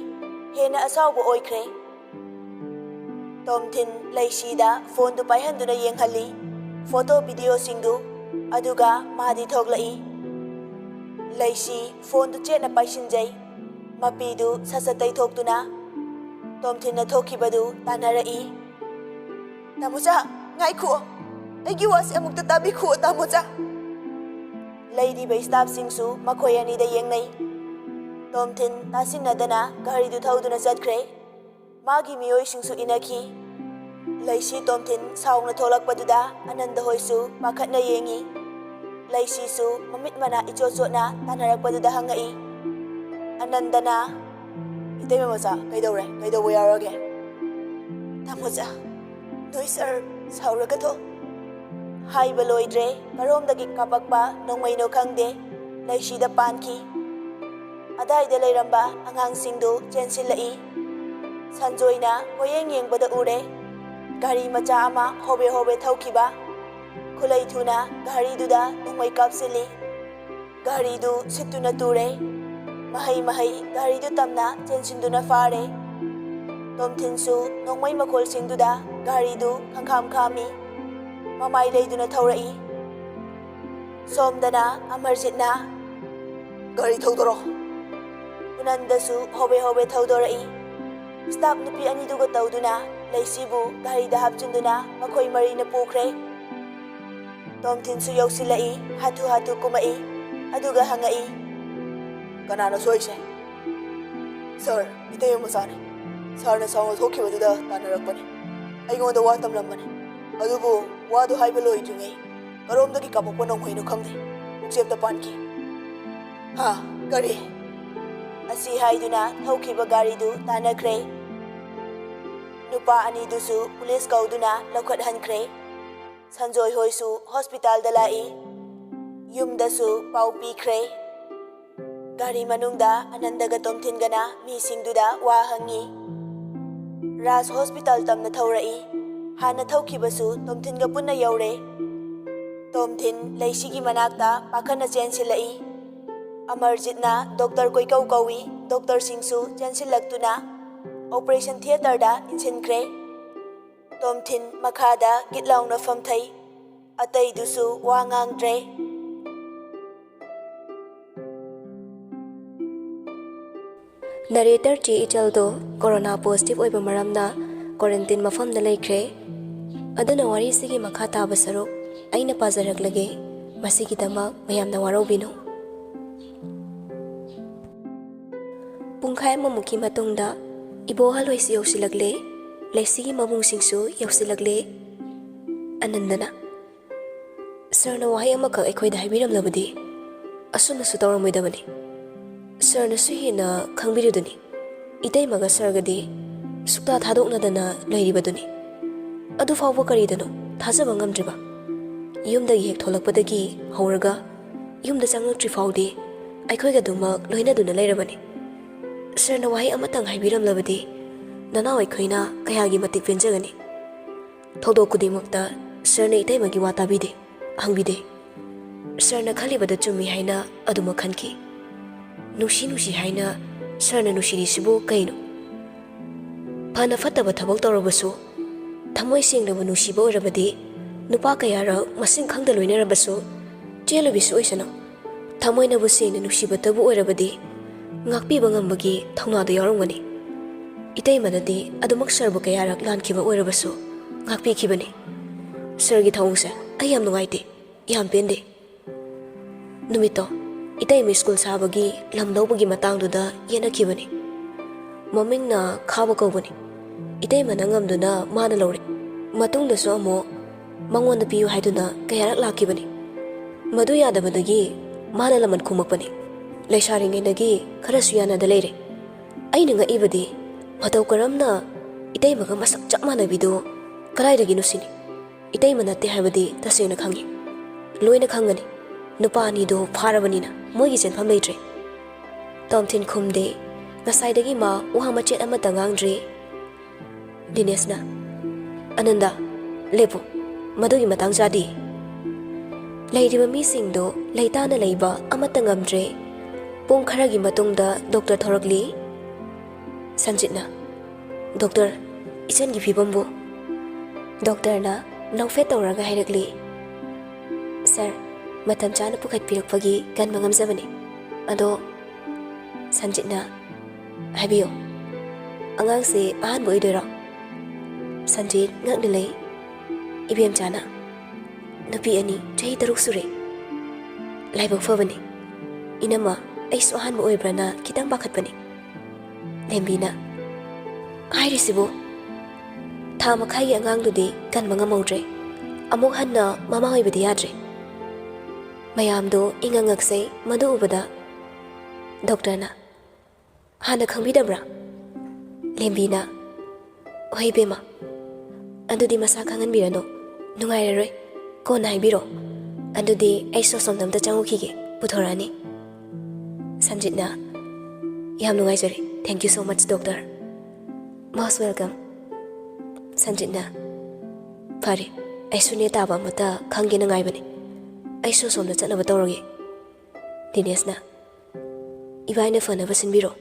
ꯍꯦꯟꯅ ꯑꯁꯥꯎꯕ ꯑꯣꯏꯈ꯭ꯔꯦ꯫ ꯇꯣꯝꯊꯤꯟ ꯂꯩꯁꯤꯗ ꯐꯣꯟꯗꯨ ꯄꯥꯏꯍꯟꯗꯨꯅ ꯌꯦꯡꯍꯜꯂꯤ꯫ ꯐꯣꯇꯣ ꯚꯤꯗꯤꯑꯣꯁꯤꯡꯗꯨ꯫ ꯑꯗꯨꯒ ꯃꯥꯗꯤ ꯊꯣꯛꯂꯛꯏ꯫ ꯂꯩꯁꯤ ꯐꯣꯟꯗꯨ ꯆꯦꯠꯅ ꯄꯥꯏꯁꯤꯟꯖꯩ꯫ ꯃꯄꯤꯗꯨ ꯁꯠ ꯁꯠ ꯇꯩꯊꯣꯛꯇꯨꯅ ꯇꯣꯝꯊꯤꯟꯅ ꯊꯣꯛꯈꯤꯕꯗꯨ ꯇꯥꯟꯅꯔꯛꯏ꯫ "ꯇꯥꯃꯣꯆꯥ, ꯉꯥꯏꯈꯨꯑꯣ꯫ ꯑꯩꯒꯤ ꯋꯥꯁꯦ ꯑꯃꯨꯛꯇ ꯇꯥꯕꯤꯈꯨꯑꯣ, ꯇꯥꯃꯣꯆꯥ!" ꯂꯩꯔꯤꯕ ꯁ꯭ꯇꯥꯐꯁꯤꯡꯁꯨ ꯃꯈꯣꯏ ꯑꯅꯤꯗ ꯌꯦꯡꯅꯩ꯫ ꯇꯣꯝꯊꯤꯟ ꯇꯥꯁꯤꯟꯅꯗꯅ ꯒꯥꯔꯤꯗꯨ ꯊꯧꯗꯨꯅ ꯆꯠꯈ꯭ꯔꯦ꯫ ꯃꯥꯒꯤ ꯃꯤꯑꯣꯏꯁꯤꯡꯁꯨ ꯏꯟꯅꯈꯤ꯫ ꯂꯩꯁꯤ ꯇꯣꯝꯊꯤꯟ ꯁꯥꯎꯅ ꯊꯣꯛꯂꯛꯄꯗꯨꯗ ꯑꯅꯟꯗ ꯍꯣꯏꯁꯨ ꯄꯥꯈꯠꯅ ꯌꯦꯡꯏ꯫ ꯂꯩꯁꯤꯁꯨ ꯃꯃꯤꯠ ꯃꯅꯥ ꯏꯆꯣꯠ ꯆꯣꯠꯅ ꯇꯥꯟꯅꯔꯛꯄꯗꯨꯗ ꯍꯪꯉꯛꯏ꯫ ꯑꯅꯟꯗꯅ, "ꯏꯇꯩꯃ ꯃꯆꯥ, ꯀꯩꯗꯧꯔꯦ? ꯀꯩꯗꯧꯕ ꯌꯥꯎꯔꯒꯦ?" "ꯇꯥꯃꯣꯆꯥ, ꯅꯣꯏ ꯁꯥꯔ ꯁꯥꯎꯔꯒꯗꯣ?" ꯍꯥꯏꯕ ꯂꯣꯏꯗ꯭ꯔꯦ, ꯀꯔꯣꯝꯗꯒꯤ ꯀꯥꯄꯛꯄ ꯅꯣꯡꯃꯩꯅꯣ ꯈꯪꯗꯦ, ꯂꯩꯁꯤꯗ ꯄꯥꯟꯈꯤ꯫ ꯑꯗꯥꯏꯗ ꯂꯩꯔꯝꯕ ꯑꯉꯥꯡꯁꯤꯡꯗꯨ ꯆꯦꯟꯁꯤꯜꯂꯛꯏ꯫ ꯁꯟꯖꯣꯏꯅ ꯀꯣꯏꯌꯦꯡ ꯌꯦꯡꯕꯗ ꯎꯔꯦ, ꯒꯥꯔꯤ ꯃꯆꯥ ꯑꯃ ꯍꯣꯕꯦ ꯍꯣꯕꯦ ꯊꯧꯈꯤꯕ꯫ ꯈꯨꯂꯩ ꯊꯨꯅ ꯒꯥꯔꯤꯗꯨꯗ ꯅꯣꯡꯃꯩ ꯀꯥꯞꯁꯤꯜꯂꯤ꯫ ꯒꯥꯔꯤꯗꯨ ꯁꯤꯠꯇꯨꯅ ꯇꯨꯔꯦ꯫ ꯃꯍꯩ ꯃꯍꯩ ꯒꯥꯔꯤꯗꯨ ꯇꯝꯅ ꯆꯦꯟꯁꯤꯟꯗꯨꯅ ꯐꯥꯔꯦ꯫ ꯇꯣꯝꯊꯤꯟꯁꯨ ꯅꯣꯡꯃꯩ ꯃꯈꯣꯜꯁꯤꯡꯗꯨꯗ ꯒꯥꯔꯤꯗꯨ ꯈꯪꯈꯥꯝ ꯈꯥꯝꯃꯤ꯫ ꯃꯃꯥꯏ ꯂꯩꯗꯨꯅ ꯊꯧꯔꯛꯏ꯫ ꯁꯣꯝꯗꯅ ꯑꯃꯔꯖꯤꯠꯅ, "ꯒꯥꯔꯤ ꯊꯧꯗꯣꯔꯣ!" ꯄꯨꯅꯟꯗꯁꯨ ꯍꯣꯕꯦ ꯍꯣꯕꯦ ꯊꯧꯗꯣꯔꯛꯏ꯫ ꯁ꯭ꯇꯥꯐ ꯅꯨꯄꯤ ꯑꯅꯤꯗꯨꯒ ꯇꯧꯗꯨꯅ ꯂꯩꯁꯤꯕꯨ ꯒꯥꯔꯤꯗ ꯍꯥꯞꯆꯤꯟꯗꯨꯅ ꯃꯈꯣꯏ ꯃꯔꯤꯅ ꯄꯨꯈ꯭ꯔꯦ꯫ ꯇꯣꯝꯊꯤꯟꯁꯨ ꯌꯧꯁꯤꯜꯂꯛꯏ, ꯍꯥꯊꯨ ꯍꯥꯊꯨ ꯀꯨꯝꯃꯛꯏ, ꯑꯗꯨꯒ ꯍꯪꯉꯛꯏ, "ꯀꯅꯥꯅꯣ ꯁꯣꯛꯏꯁꯦ?" "ꯁꯥꯔ, ꯏꯇꯩꯃ ꯃꯆꯥꯅꯤ꯫ ꯁꯥꯔꯅ ꯁꯥꯎꯅ ꯊꯣꯛꯈꯤꯕꯗꯨꯗ ꯇꯥꯟꯅꯔꯛꯄꯅꯤ꯫ ꯑꯩꯉꯣꯟꯗ ꯋꯥ ꯇꯝꯂꯝꯕꯅꯤ꯫ ꯑꯗꯨꯕꯨ ꯋꯥꯗꯨ ꯍꯥꯏꯕ ꯂꯣꯏꯗ꯭ꯔꯤꯉꯩ ꯀꯔꯣꯝꯗꯒꯤ ꯀꯥꯞꯄꯛꯄ ꯅꯣꯡꯃꯩꯅꯣ ꯈꯪꯗꯦ, ꯄꯨꯛꯆꯦꯞꯇ ꯄꯥꯟꯈꯤ꯫ ꯍꯥ? ꯀꯔꯤ? ꯑꯁꯤ ꯍꯥꯏꯗꯨꯅ ꯊꯧꯈꯤꯕ ꯒꯥꯔꯤꯗꯨ ꯇꯥꯟꯅꯈ꯭ꯔꯦ꯫ ꯅꯨꯄꯥ ꯑꯅꯤꯗꯨꯁꯨ ꯄꯨꯂꯤꯁ ꯀꯧꯗꯨꯅ ꯂꯧꯈꯠꯍꯟꯈ꯭ꯔꯦ꯫ ꯁꯟꯖꯣꯏ ꯍꯣꯏꯁꯨ ꯍꯣꯁꯄꯤꯇꯥꯜꯗ ꯂꯥꯛꯏ꯫ ꯌꯨꯝꯗꯁꯨ ꯄꯥꯎ ꯄꯤꯈ꯭ꯔꯦ꯫ ꯒꯥꯔꯤ ꯃꯅꯨꯡꯗ ꯑꯅꯟꯗꯒ ꯇꯣꯝꯊꯤꯟꯒꯅ ꯃꯤꯁꯤꯡꯗꯨꯗ ꯋꯥ ꯍꯪꯉꯤ꯫ ꯔꯥꯖ ꯍꯣꯁꯄꯤꯇꯥꯜ ꯇꯝꯅ ꯊꯧꯔꯛꯏ꯫ ꯍꯥꯟꯅ ꯊꯧꯈꯤꯕꯁꯨ ꯇꯣꯝꯊꯤꯟꯒ ꯄꯨꯟꯅ ꯌꯧꯔꯦ꯫ ꯇꯣꯝꯊꯤꯟ ꯂꯩꯁꯤꯒꯤ ꯃꯅꯥꯛꯇ ꯄꯥꯈꯠꯅ ꯆꯦꯟꯁꯤꯜꯂꯛꯏ꯫ ꯑꯃꯔꯖꯤꯠꯅ ꯗꯣꯛꯇꯔ ꯀꯣꯏꯀꯧ ꯀꯧꯏ꯫ ꯗꯣꯛꯇꯔꯁꯤꯡꯁꯨ ꯆꯦꯟꯁꯤꯜꯂꯛꯇꯨꯅ ꯑꯣꯄꯔꯦꯁꯟ ꯊꯤꯌꯦꯇꯔꯗ ꯏꯟꯁꯤꯟꯈ꯭ꯔꯦ꯫ ꯇꯣꯝꯊꯤꯟ ꯃꯈꯥꯗ ꯒꯤꯠ ꯂꯥꯎꯅ ꯐꯝꯊꯩ꯫ ꯑꯇꯩꯗꯨꯁꯨ ꯋꯥ ꯉꯥꯡꯗ꯭ꯔꯦ꯫ ꯅꯔꯦꯇꯔ ꯆꯦ ꯏꯆꯜꯗꯣ ꯀꯣꯔꯣꯅꯥ ꯄꯣꯖꯤꯇꯤꯚ ꯑꯣꯏꯕ ꯃꯔꯝꯅ ꯀ꯭ꯋꯥꯔꯦꯟꯇꯤꯟ ꯃꯐꯝꯗ ꯂꯩꯈ꯭ꯔꯦ꯫ ꯑꯗꯨꯅ ꯋꯥꯔꯤꯁꯤꯒꯤ ꯃꯈꯥ ꯇꯥꯕ ꯁꯔꯨꯛ ꯑꯩꯅ ꯄꯥꯖꯔꯛꯂꯒꯦ꯫ ꯃꯁꯤꯒꯤꯗꯃꯛ ꯃꯌꯥꯝꯅ ꯋꯥꯔꯧꯕꯤꯅꯨ꯫ ꯄꯨꯡꯈꯥꯏ ꯑꯃꯃꯨꯛꯀꯤ ꯃꯇꯨꯡꯗ ꯏꯕꯣꯍꯜ ꯍꯣꯏꯁꯨ ꯌꯧꯁꯤꯜꯂꯛꯂꯦ꯫ ꯂꯩꯁꯤꯒꯤ ꯃꯕꯨꯡꯁꯤꯡꯁꯨ ꯌꯧꯁꯤꯜꯂꯛꯂꯦ꯫ ꯑꯅꯟꯗꯅ, "ꯁꯥꯔꯅ ꯋꯥꯍꯩ ꯑꯃꯈꯛ ꯑꯩꯈꯣꯏꯗ ꯍꯥꯏꯕꯤꯔꯝꯂꯕꯗꯤ ꯑꯁꯨꯝꯅꯁꯨ ꯇꯧꯔꯝꯃꯣꯏꯗꯕꯅꯤ꯫ ꯁꯥꯔꯅꯁꯨ ꯍꯦꯟꯅ ꯈꯪꯕꯤꯔꯤꯗꯨꯅꯤ꯫ ꯏꯇꯩꯃꯒ ꯁꯥꯔꯒꯗꯤ ꯁꯨꯛꯇꯥ ꯊꯥꯗꯣꯛꯅꯗꯅ ꯂꯩꯔꯤꯕꯗꯨꯅꯤ꯫ ꯑꯗꯨ ꯐꯥꯎꯕ ꯀꯔꯤꯗꯅꯣ ꯊꯥꯖꯕ ꯉꯝꯗ꯭ꯔꯤꯕ? ꯌꯨꯝꯗꯒꯤ ꯍꯦꯛ ꯊꯣꯛꯂꯛꯄꯗꯒꯤ ꯍꯧꯔꯒ ꯌꯨꯝꯗ ꯆꯪꯂꯛꯇ꯭ꯔꯤ ꯐꯥꯎꯗꯤ ꯑꯩꯈꯣꯏꯒ ꯑꯗꯨꯃꯛ ꯂꯣꯏꯅꯗꯨꯅ ꯂꯩꯔꯕꯅꯤ꯫ ꯁꯥꯔꯅ ꯋꯥꯍꯩ ꯑꯃꯇꯪ ꯍꯥꯏꯕꯤꯔꯝꯂꯕꯗꯤ ꯅꯅꯥꯎ ꯑꯩꯈꯣꯏꯅ ꯀꯌꯥꯒꯤ ꯃꯇꯤꯛ ꯄꯦꯟꯖꯒꯅꯤ꯫ ꯊꯧꯗꯣꯛ ꯈꯨꯗꯤꯡꯃꯛꯇ ꯁꯥꯔꯅ ꯏꯇꯩꯃꯒꯤ ꯋꯥ ꯇꯥꯕꯤꯗꯦ, ꯍꯪꯕꯤꯗꯦ꯫ ꯁꯥꯔꯅ ꯈꯜꯂꯤꯕꯗ ꯆꯨꯝꯃꯤ ꯍꯥꯏꯅ ꯑꯗꯨꯃꯛ ꯈꯟꯈꯤ꯫ ꯅꯨꯡꯁꯤ ꯅꯨꯡꯁꯤ ꯍꯥꯏꯅ ꯁꯥꯔꯅ ꯅꯨꯡꯁꯤꯔꯤꯁꯤꯕꯨ ꯀꯩꯅꯣ? ꯐꯅ ꯐꯠꯇꯕ ꯊꯕꯛ ꯇꯧꯔꯕꯁꯨ ꯊꯃꯣꯏ ꯁꯦꯡꯂꯕ ꯅꯨꯡꯁꯤꯕ ꯑꯣꯏꯔꯕꯗꯤ ꯅꯨꯄꯥ ꯀꯌꯥꯔꯛ ꯃꯁꯤꯡ ꯈꯪꯗ ꯂꯣꯏꯅꯔꯕꯁꯨ ꯆꯦꯜꯂꯨꯕꯤꯁꯨ ꯑꯣꯏꯁꯅꯨ꯫ ꯊꯃꯣꯏꯅꯕꯨ ꯁꯦꯡꯅ ꯅꯨꯡꯁꯤꯕꯇꯕꯨ ꯑꯣꯏꯔꯕꯗꯤ ꯉꯥꯛꯄꯤꯕ ꯉꯝꯕꯒꯤ ꯊꯧꯅꯥꯗꯨ ꯌꯥꯎꯔꯝꯒꯅꯤ꯫ ꯏꯇꯩꯃꯅꯗꯤ ꯑꯗꯨꯃꯛ ꯁꯥꯔꯕꯨ ꯀꯌꯥꯔꯛ ꯂꯥꯟꯈꯤꯕ ꯑꯣꯏꯔꯕꯁꯨ ꯉꯥꯛꯄꯤꯈꯤꯕꯅꯤ꯫ ꯁꯥꯔꯒꯤ ꯊꯧꯑꯣꯡꯁꯦ ꯑꯩ ꯌꯥꯝ ꯅꯨꯡꯉꯥꯏꯇꯦ, ꯌꯥꯝ ꯄꯦꯟꯗꯦ꯫ ꯅꯨꯃꯤꯠꯇꯣ ꯏꯇꯩꯃ ꯁ꯭ꯀꯨꯜ ꯁꯥꯕꯒꯤ ꯂꯝ ꯂꯧꯕꯒꯤ ꯃꯇꯥꯡꯗꯨꯗ ꯌꯦꯠꯅꯈꯤꯕꯅꯤ꯫ ꯃꯃꯤꯡꯅ ꯈꯥꯕ ꯀꯧꯕꯅꯤ꯫ ꯏꯇꯩꯃꯅ ꯉꯝꯗꯨꯅ ꯃꯥꯅ ꯂꯧꯔꯦ꯫ ꯃꯇꯨꯡꯗꯁꯨ ꯑꯃꯨꯛ ꯃꯉꯣꯟꯗ ꯄꯤꯌꯨ ꯍꯥꯏꯗꯨꯅ ꯀꯌꯥꯔꯛ ꯂꯥꯛꯈꯤꯕꯅꯤ꯫ ꯃꯗꯨ ꯌꯥꯗꯕꯗꯒꯤ ꯃꯥꯅ ꯂꯃꯟ ꯈꯨꯝꯃꯛꯄꯅꯤ꯫ ꯂꯩꯁꯥꯔꯤꯉꯩꯗꯒꯤ ꯈꯔꯁꯨ ꯌꯥꯅꯗ ꯂꯩꯔꯦ꯫ ꯑꯩꯅ ꯉꯛꯏꯕꯗꯤ ꯃꯇꯧ ꯀꯔꯝꯅ ꯏꯇꯩꯃꯒ ꯃꯁꯛ ꯆꯞ ꯃꯥꯟꯅꯕꯤꯗꯨ ꯀꯗꯥꯏꯗꯒꯤꯅꯣ ꯁꯤꯅꯤ꯫ ꯏꯇꯩꯃ ꯅꯠꯇꯦ ꯍꯥꯏꯕꯗꯤ ꯇꯁꯦꯡꯅ ꯈꯪꯉꯤ꯫ ꯂꯣꯏꯅ ꯈꯪꯒꯅꯤ꯫ ꯅꯨꯄꯥ ꯑꯅꯤꯗꯨ ꯐꯥꯔꯕꯅꯤꯅ ꯃꯣꯏꯒꯤ ꯆꯦꯟꯐꯝ ꯂꯩꯇ꯭ꯔꯦ꯫ ꯇꯣꯝꯊꯤꯟ ꯈꯨꯝꯗꯦ꯫ ꯉꯁꯥꯏꯗꯒꯤ ꯃꯥ ꯋꯥ ꯃꯆꯦꯠ ꯑꯃꯠꯇ ꯉꯥꯡꯗ꯭ꯔꯤ꯫ ꯗꯤꯅꯦꯁꯅ, "ꯑꯅꯟꯗ, ꯂꯦꯞꯄꯨ꯫ ꯃꯗꯨꯒꯤ ꯃꯇꯥꯡ ꯆꯥꯗꯦ꯫" ꯂꯩꯔꯤꯕ ꯃꯤꯁꯤꯡꯗꯨ ꯂꯩꯇꯥꯅ ꯂꯩꯕ ꯑꯃꯠꯇ ꯉꯝꯗ꯭ꯔꯦ꯫ ꯄꯨꯡ ꯈꯔꯒꯤ ꯃꯇꯨꯡꯗ ꯗꯣꯛꯇꯔ ꯊꯣꯔꯛꯂꯤ꯫ ꯁꯟꯖꯤꯠꯅ, "ꯗꯣꯛꯇꯔ, ꯏꯆꯟꯒꯤ ꯐꯤꯕꯝꯕꯨ?" ꯗꯣꯛꯇꯔꯅ ꯅꯣꯛꯐꯦꯠ ꯇꯧꯔꯒ ꯍꯥꯏꯔꯛꯂꯤ, "ꯁꯥꯔ, ꯃꯇꯝ ꯆꯥꯅ ꯄꯨꯈꯠꯄꯤꯔꯛꯄꯒꯤ ꯀꯟꯕ ꯉꯝꯖꯕꯅꯤ꯫ ꯑꯗꯣ," ꯁꯟꯖꯤꯠꯅ, "ꯍꯥꯏꯕꯤꯌꯨ꯫ ꯑꯉꯥꯡꯁꯦ ꯑꯍꯥꯟꯕ ꯑꯣꯏꯗꯣꯏꯔꯣ?" ꯁꯟꯖꯤꯠ ꯉꯛꯅ ꯂꯩ꯫ ꯏꯕꯦꯝꯆꯥꯅ, "ꯅꯨꯄꯤ ꯑꯅꯤ, ꯆꯍꯤ ꯇꯔꯨꯛ ꯁꯨꯔꯦ꯫ ꯂꯥꯏꯕꯛ ꯐꯕꯅꯤ꯫ ꯏꯅꯝꯃ, ꯑꯩꯁꯨ ꯑꯍꯥꯟꯕ ꯑꯣꯏꯕ꯭ꯔꯅ ꯈꯤꯇꯪ ꯄꯥꯈꯠꯄꯅꯤ꯫" ꯂꯦꯝꯕꯤꯅ, "ꯍꯥꯏꯔꯤꯁꯤꯕꯨ?" ꯊꯥ ꯃꯈꯥꯏꯒꯤ ꯑꯉꯥꯡꯗꯨꯗꯤ ꯀꯟꯕ ꯉꯝꯍꯧꯗ꯭ꯔꯦ꯫ ꯑꯃꯨꯛ ꯍꯟꯅ ꯃꯃꯥ ꯑꯣꯏꯕꯗꯤ ꯌꯥꯗ꯭ꯔꯦ꯫ ꯃꯌꯥꯝꯗꯣ ꯏꯉꯛ ꯉꯛꯆꯩ ꯃꯗꯨ ꯎꯕꯗ꯫ ꯗꯣꯛꯇꯔꯅ, "ꯍꯥꯟꯅ ꯈꯪꯕꯤꯗꯕ꯭ꯔꯥ?" ꯂꯦꯝꯕꯤꯅ, "ꯍꯣꯏ ꯏꯕꯦꯝꯃ, ꯑꯗꯨꯗꯤ ꯃꯁꯥ ꯈꯪꯍꯟꯕꯤꯔꯅꯨ, ꯅꯨꯡꯉꯥꯏꯔꯔꯣꯏ, ꯀꯣꯟꯅ ꯍꯥꯏꯕꯤꯔꯣ꯫ ꯑꯗꯨꯗꯤ ꯑꯩꯁꯨ ꯑꯁꯣꯝꯗ ꯑꯝꯇ ꯆꯪꯉꯨꯈꯤꯒꯦ, ꯄꯨꯊꯣꯔꯛꯑꯅꯤ꯫" ꯁꯟꯖꯤꯠꯅ, "ꯌꯥꯝ ꯅꯨꯡꯉꯥꯏꯖꯔꯦ, thank you so much doctor, most welcome꯫" ꯁꯟꯖꯤꯠꯅ, "ꯐꯔꯦ, ꯑꯩꯁꯨ ꯅꯦ ꯇꯥꯕ ꯑꯃꯇ ꯈꯪꯒꯦꯅ ꯉꯥꯏꯕꯅꯤ, ꯑꯩꯁꯨ ꯑꯁꯣꯝꯗ ꯆꯠꯅꯕ ꯇꯧꯔꯒꯦ꯫" ꯗꯤꯅꯦꯁꯅ, "ꯏꯕꯥꯏꯅ ꯐꯅꯕ ꯁꯤꯟꯕꯤꯔꯣ꯫"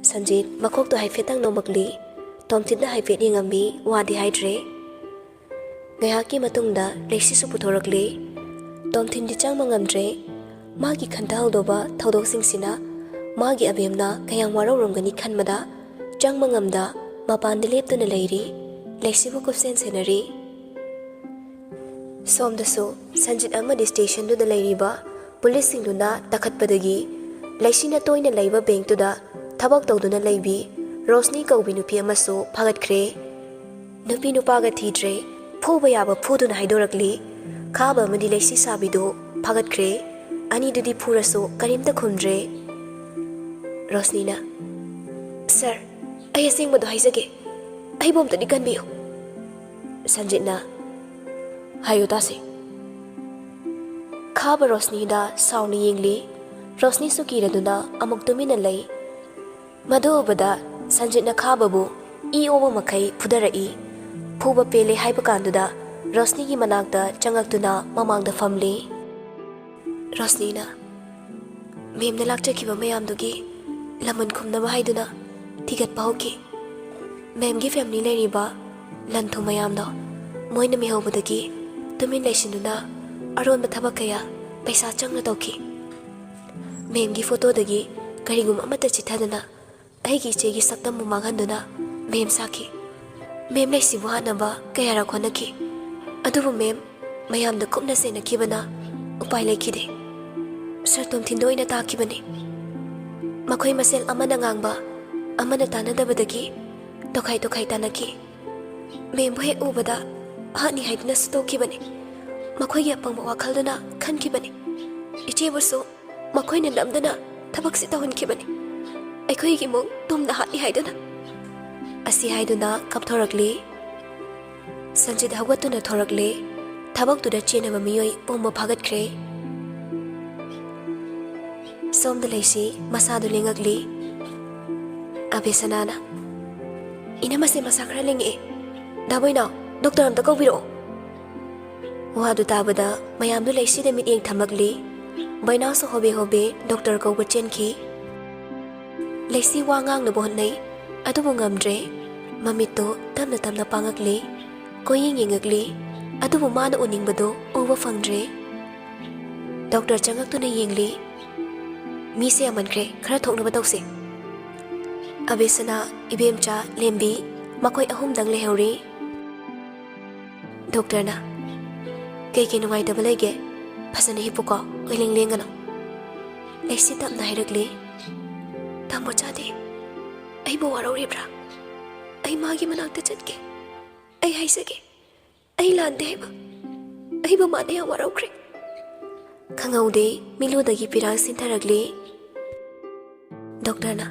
ꯁꯟꯖꯤꯠ ꯃꯀꯣꯛꯇꯣ ꯍꯥꯏꯐꯦꯠꯇꯪ ꯅꯣꯝꯃꯛꯂꯤ꯫ ꯇꯣꯝꯊꯤꯟꯅ ꯍꯥꯏꯐꯦꯠ ꯌꯦꯡꯉꯝꯃꯤ, ꯋꯥꯗꯤ ꯍꯥꯏꯗ꯭ꯔꯦ꯫ ꯉꯥꯏꯍꯥꯛꯀꯤ ꯃꯇꯨꯡꯗ ꯂꯩꯁꯤꯁꯨ ꯄꯨꯊꯣꯔꯛꯂꯦ꯫ ꯇꯣꯝꯊꯤꯟꯗꯤ ꯆꯪꯕ ꯉꯝꯗ꯭ꯔꯦ꯫ ꯃꯥꯒꯤ ꯈꯟꯊꯍꯧꯗꯕ ꯊꯧꯗꯣꯛꯁꯤꯡꯁꯤꯅ ꯃꯥꯒꯤ ꯑꯕꯦꯝꯅ ꯀꯌꯥꯝ ꯋꯥꯔꯧꯔꯝꯒꯅꯤ ꯈꯟꯕꯗ ꯆꯪꯕ ꯉꯝꯗ ꯃꯄꯥꯟꯗ ꯂꯦꯞꯇꯨꯅ ꯂꯩꯔꯤ꯫ ꯂꯩꯁꯤꯕꯨ ꯀꯨꯞꯁꯦꯟ ꯁꯦꯟꯅꯔꯤ꯫ ꯁꯣꯝꯗꯁꯨ ꯁꯟꯖꯤꯠ ꯑꯃꯗꯤ ꯁ꯭ꯇꯦꯁꯟꯗꯨꯗ ꯂꯩꯔꯤꯕ ꯄꯨꯂꯤꯁꯁꯤꯡꯗꯨꯅ ꯇꯛꯈꯠꯄꯗꯒꯤ ꯂꯩꯁꯤꯅ ꯇꯣꯏꯅ ꯂꯩꯕ ꯕꯦꯡꯛꯇꯨꯗ ꯊꯕꯛ ꯇꯧꯗꯨꯅ ꯂꯩꯕꯤ ꯔꯣꯁꯅꯤ ꯀꯧꯕꯤ ꯅꯨꯄꯤ ꯑꯃꯁꯨ ꯐꯥꯒꯠꯈ꯭ꯔꯦ꯫ ꯅꯨꯄꯤ ꯅꯨꯄꯥꯒ ꯊꯤꯗ꯭ꯔꯦ꯫ ꯐꯨꯕ ꯌꯥꯕ ꯐꯨꯗꯨꯅ ꯍꯥꯏꯗꯣꯔꯛꯂꯤ꯫ ꯈꯥꯕ ꯑꯃꯗꯤ ꯂꯩꯁꯤ ꯁꯥꯕꯤꯗꯨ ꯐꯥꯒꯠꯈ꯭ꯔꯦ꯫ ꯑꯅꯤꯗꯨꯗꯤ ꯐꯨꯔꯁꯨ ꯀꯔꯤꯝꯇ ꯈꯨꯝꯗ꯭ꯔꯦ꯫ ꯔꯣꯁꯅꯤꯅ, "ꯁꯥꯔ, ꯑꯩ ꯑꯁꯦꯡꯕꯗꯣ ꯍꯥꯏꯖꯒꯦ꯫ ꯑꯩꯕꯨ ꯑꯝꯇꯗꯤ ꯀꯟꯕꯤꯌꯨ꯫" ꯁꯟꯖꯤꯠꯅ, "ꯍꯥꯏꯌꯨ ꯇꯥꯁꯦ꯫" ꯈꯥꯕ ꯔꯣꯁꯅꯤꯗ ꯁꯥꯎꯅ ꯌꯦꯡꯂꯤ꯫ ꯔꯣꯁꯅꯤꯁꯨ ꯀꯤꯔꯗꯨꯅ ꯑꯃꯨꯛ ꯇꯨꯃꯤꯟꯅ ꯂꯩ꯫ ꯃꯗꯨ ꯎꯕꯗ ꯁꯟꯖꯤꯠꯅ ꯈꯥꯕꯕꯨ ꯏ ꯑꯣꯕ ꯃꯈꯩ ꯐꯨꯗꯔꯛꯏ꯫ ꯐꯨꯕ ꯄꯦꯜꯂꯦ ꯍꯥꯏꯕ ꯀꯥꯟꯗꯨꯗ ꯔꯣꯁꯅꯤꯒꯤ ꯃꯅꯥꯛꯇ ꯆꯪꯉꯛꯇꯨꯅ ꯃꯃꯥꯡꯗ ꯐꯝꯂꯤ꯫ ꯔꯣꯁꯅꯤꯅ, "ꯃꯦꯝꯅ ꯂꯥꯛꯆꯈꯤꯕ ꯃꯌꯥꯝꯗꯨꯒꯤ ꯂꯃꯟ ꯈꯨꯝꯅꯕ ꯍꯥꯏꯗꯨꯅ ꯊꯤꯒꯠꯄ ꯍꯧꯈꯤ꯫ ꯃꯦꯝꯒꯤ ꯐꯦꯃꯤꯂꯤ ꯂꯩꯔꯤꯕ ꯂꯟ ꯊꯨꯝ ꯃꯌꯥꯝꯗꯣ ꯃꯣꯏꯅ ꯃꯤꯍꯧꯕꯗꯒꯤ ꯇꯨꯃꯤꯟ ꯂꯩꯁꯤꯟꯗꯨꯅ ꯑꯔꯣꯟꯕ ꯊꯕꯛ ꯀꯌꯥ ꯄꯩꯁꯥ ꯆꯪꯅ ꯇꯧꯈꯤ꯫ ꯃꯦꯝꯒꯤ ꯐꯣꯇꯣꯗꯒꯤ ꯀꯔꯤꯒꯨꯝꯕ ꯑꯃꯠꯇ ꯆꯤꯠꯊꯗꯅ ꯑꯩꯒꯤ ꯏꯆꯦꯒꯤ ꯁꯛꯇꯝꯕꯨ ꯃꯥꯡꯍꯟꯗꯨꯅ ꯃꯦꯝ ꯁꯥꯈꯤ꯫ ꯃꯦꯝ ꯂꯩꯁꯤꯕꯨ ꯍꯥꯠꯅꯕ ꯀꯌꯥꯔꯛ ꯍꯣꯠꯅꯈꯤ꯫ ꯑꯗꯨꯕꯨ ꯃꯦꯝ ꯃꯌꯥꯝꯗ ꯀꯨꯞꯅ ꯁꯦꯟꯅꯈꯤꯕꯅ ꯎꯄꯥꯏ ꯂꯩꯈꯤꯗꯦ꯫ ꯁꯥꯔ ꯇꯣꯝꯊꯤꯟꯗ ꯑꯣꯏꯅ ꯇꯥꯈꯤꯕꯅꯤ꯫ ꯃꯈꯣꯏ ꯃꯁꯦꯜ ꯑꯃꯅ ꯉꯥꯡꯕ, ꯑꯃꯅ ꯇꯥꯟꯅꯗꯕꯗꯒꯤ ꯇꯣꯈꯥꯏ ꯇꯣꯈꯥꯏ ꯇꯥꯟꯅꯈꯤ꯫ ꯃꯦꯝꯕꯨ ꯍꯦꯛ ꯎꯕꯗ ꯍꯥꯠꯅꯤ ꯍꯥꯏꯗꯨꯅ ꯁꯨꯇꯣꯛꯈꯤꯕꯅꯤ꯫ ꯃꯈꯣꯏꯒꯤ ꯑꯄꯪꯕ ꯋꯥꯈꯜꯗꯨꯅ ꯈꯟꯈꯤꯕꯅꯤ꯫ ꯏꯆꯦꯕꯨꯁꯨ ꯃꯈꯣꯏꯅ ꯅꯝꯗꯨꯅ ꯊꯕꯛꯁꯤ ꯇꯧꯍꯟꯈꯤꯕꯅꯤ꯫ ꯑꯩꯈꯣꯏꯒꯤ ꯏꯃꯨꯡ ꯇꯨꯝꯅ ꯍꯥꯠꯅꯤ ꯍꯥꯏꯗꯨꯅ꯫" ꯑꯁꯤ ꯍꯥꯏꯗꯨꯅ ꯀꯞꯊꯣꯔꯛꯂꯤ꯫ ꯁꯟꯖꯤꯠ ꯍꯧꯒꯠꯇꯨꯅ ꯊꯣꯔꯛꯂꯦ꯫ ꯊꯕꯛꯇꯨꯗ ꯆꯦꯟꯅꯕ ꯃꯤꯑꯣꯏ ꯄꯨꯝꯕ ꯐꯥꯒꯠꯈ꯭ꯔꯦ꯫ ꯁꯣꯝꯗ ꯂꯩꯁꯤ ꯃꯁꯥꯗꯨ ꯂꯦꯡꯉꯛꯂꯤ꯫ ꯑꯕꯦꯁꯅꯥꯅ, "ꯏꯅꯝꯃꯁꯦ ꯃꯁꯥ ꯈꯔ ꯂꯦꯡꯉꯛꯑꯦ꯫ ꯗꯥ ꯕꯣꯏꯅꯥꯎ, ꯗꯣꯛꯇꯔ ꯑꯝꯇ ꯀꯧꯕꯤꯔꯛꯑꯣ꯫" ꯋꯥꯗꯨ ꯇꯥꯕꯗ ꯃꯌꯥꯝꯗꯨ ꯂꯩꯁꯤꯗ ꯃꯤꯠꯌꯦꯡ ꯊꯝꯃꯛꯂꯤ꯫ ꯕꯣꯏꯅꯥꯎꯁꯨ ꯍꯣꯕꯦ ꯍꯣꯕꯦ ꯗꯣꯛꯇꯔ ꯀꯧꯕ ꯆꯦꯟꯈꯤ꯫ ꯂꯩꯁꯤ ꯋꯥ ꯉꯥꯡꯅꯕ ꯍꯣꯠꯅꯩ, ꯑꯗꯨꯕꯨ ꯉꯝꯗ꯭ꯔꯦ꯫ ꯃꯃꯤꯠꯇꯨ ꯇꯞꯅ ꯇꯞꯅ ꯄꯥꯡꯉꯛꯂꯤ꯫ ꯀꯣꯏꯌꯦꯡ ꯌꯦꯡꯉꯛꯂꯤ, ꯑꯗꯨꯕꯨ ꯃꯥꯅ ꯎꯅꯤꯡꯕꯗꯨ ꯎꯕ ꯐꯪꯗ꯭ꯔꯦ꯫ ꯗꯣꯛꯇꯔ ꯆꯪꯉꯛꯇꯨꯅ ꯌꯦꯡꯂꯤ꯫ "ꯃꯤꯁꯦ ꯌꯥꯝꯃꯟꯈ꯭ꯔꯦ, ꯈꯔ ꯊꯣꯛꯅꯕ ꯇꯧꯁꯦ꯫" ꯑꯕꯦꯁꯅꯥ, ꯏꯕꯦꯝꯆꯥ, ꯂꯦꯝꯕꯤ, ꯃꯈꯣꯏ ꯑꯍꯨꯝꯗꯪ ꯂꯩꯍꯧꯔꯤ꯫ ꯗꯣꯛꯇꯔꯅ, "ꯀꯩ ꯀꯩ ꯅꯨꯡꯉꯥꯏꯇꯕ ꯂꯩꯒꯦ? ꯐꯖꯅ ꯍꯤꯞꯄꯨꯀꯣ, ꯀꯣꯏꯂꯦꯡ ꯂꯦꯡꯒꯅꯨ꯫" ꯂꯩꯁꯤ ꯇꯞꯅ ꯍꯥꯏꯔꯛꯂꯤ, "ꯇꯥꯃꯣ ꯆꯥꯗꯦ, ꯑꯩꯕꯨ ꯋꯥꯔꯧꯔꯤꯕ꯭ꯔꯥ? ꯑꯩ ꯃꯥꯒꯤ ꯃꯅꯥꯛꯇ ꯆꯠꯀꯦ꯫ ꯑꯩ ꯍꯥꯏꯖꯒꯦ꯫" ꯑꯩ ꯂꯥꯟꯗꯦ ꯍꯥꯏꯕ꯫ ꯑꯩ ꯃꯃꯥꯗ ꯌꯥꯝ ꯋꯥꯔꯧꯈ꯭ꯔꯦ꯫ ꯈꯪꯍꯧꯗꯦ, ꯃꯤꯠꯂꯨꯗꯒꯤ ꯄꯤꯔꯥꯡ ꯁꯤꯟꯊꯔꯛꯂꯤ꯫ ꯗꯣꯛꯇꯔꯅ,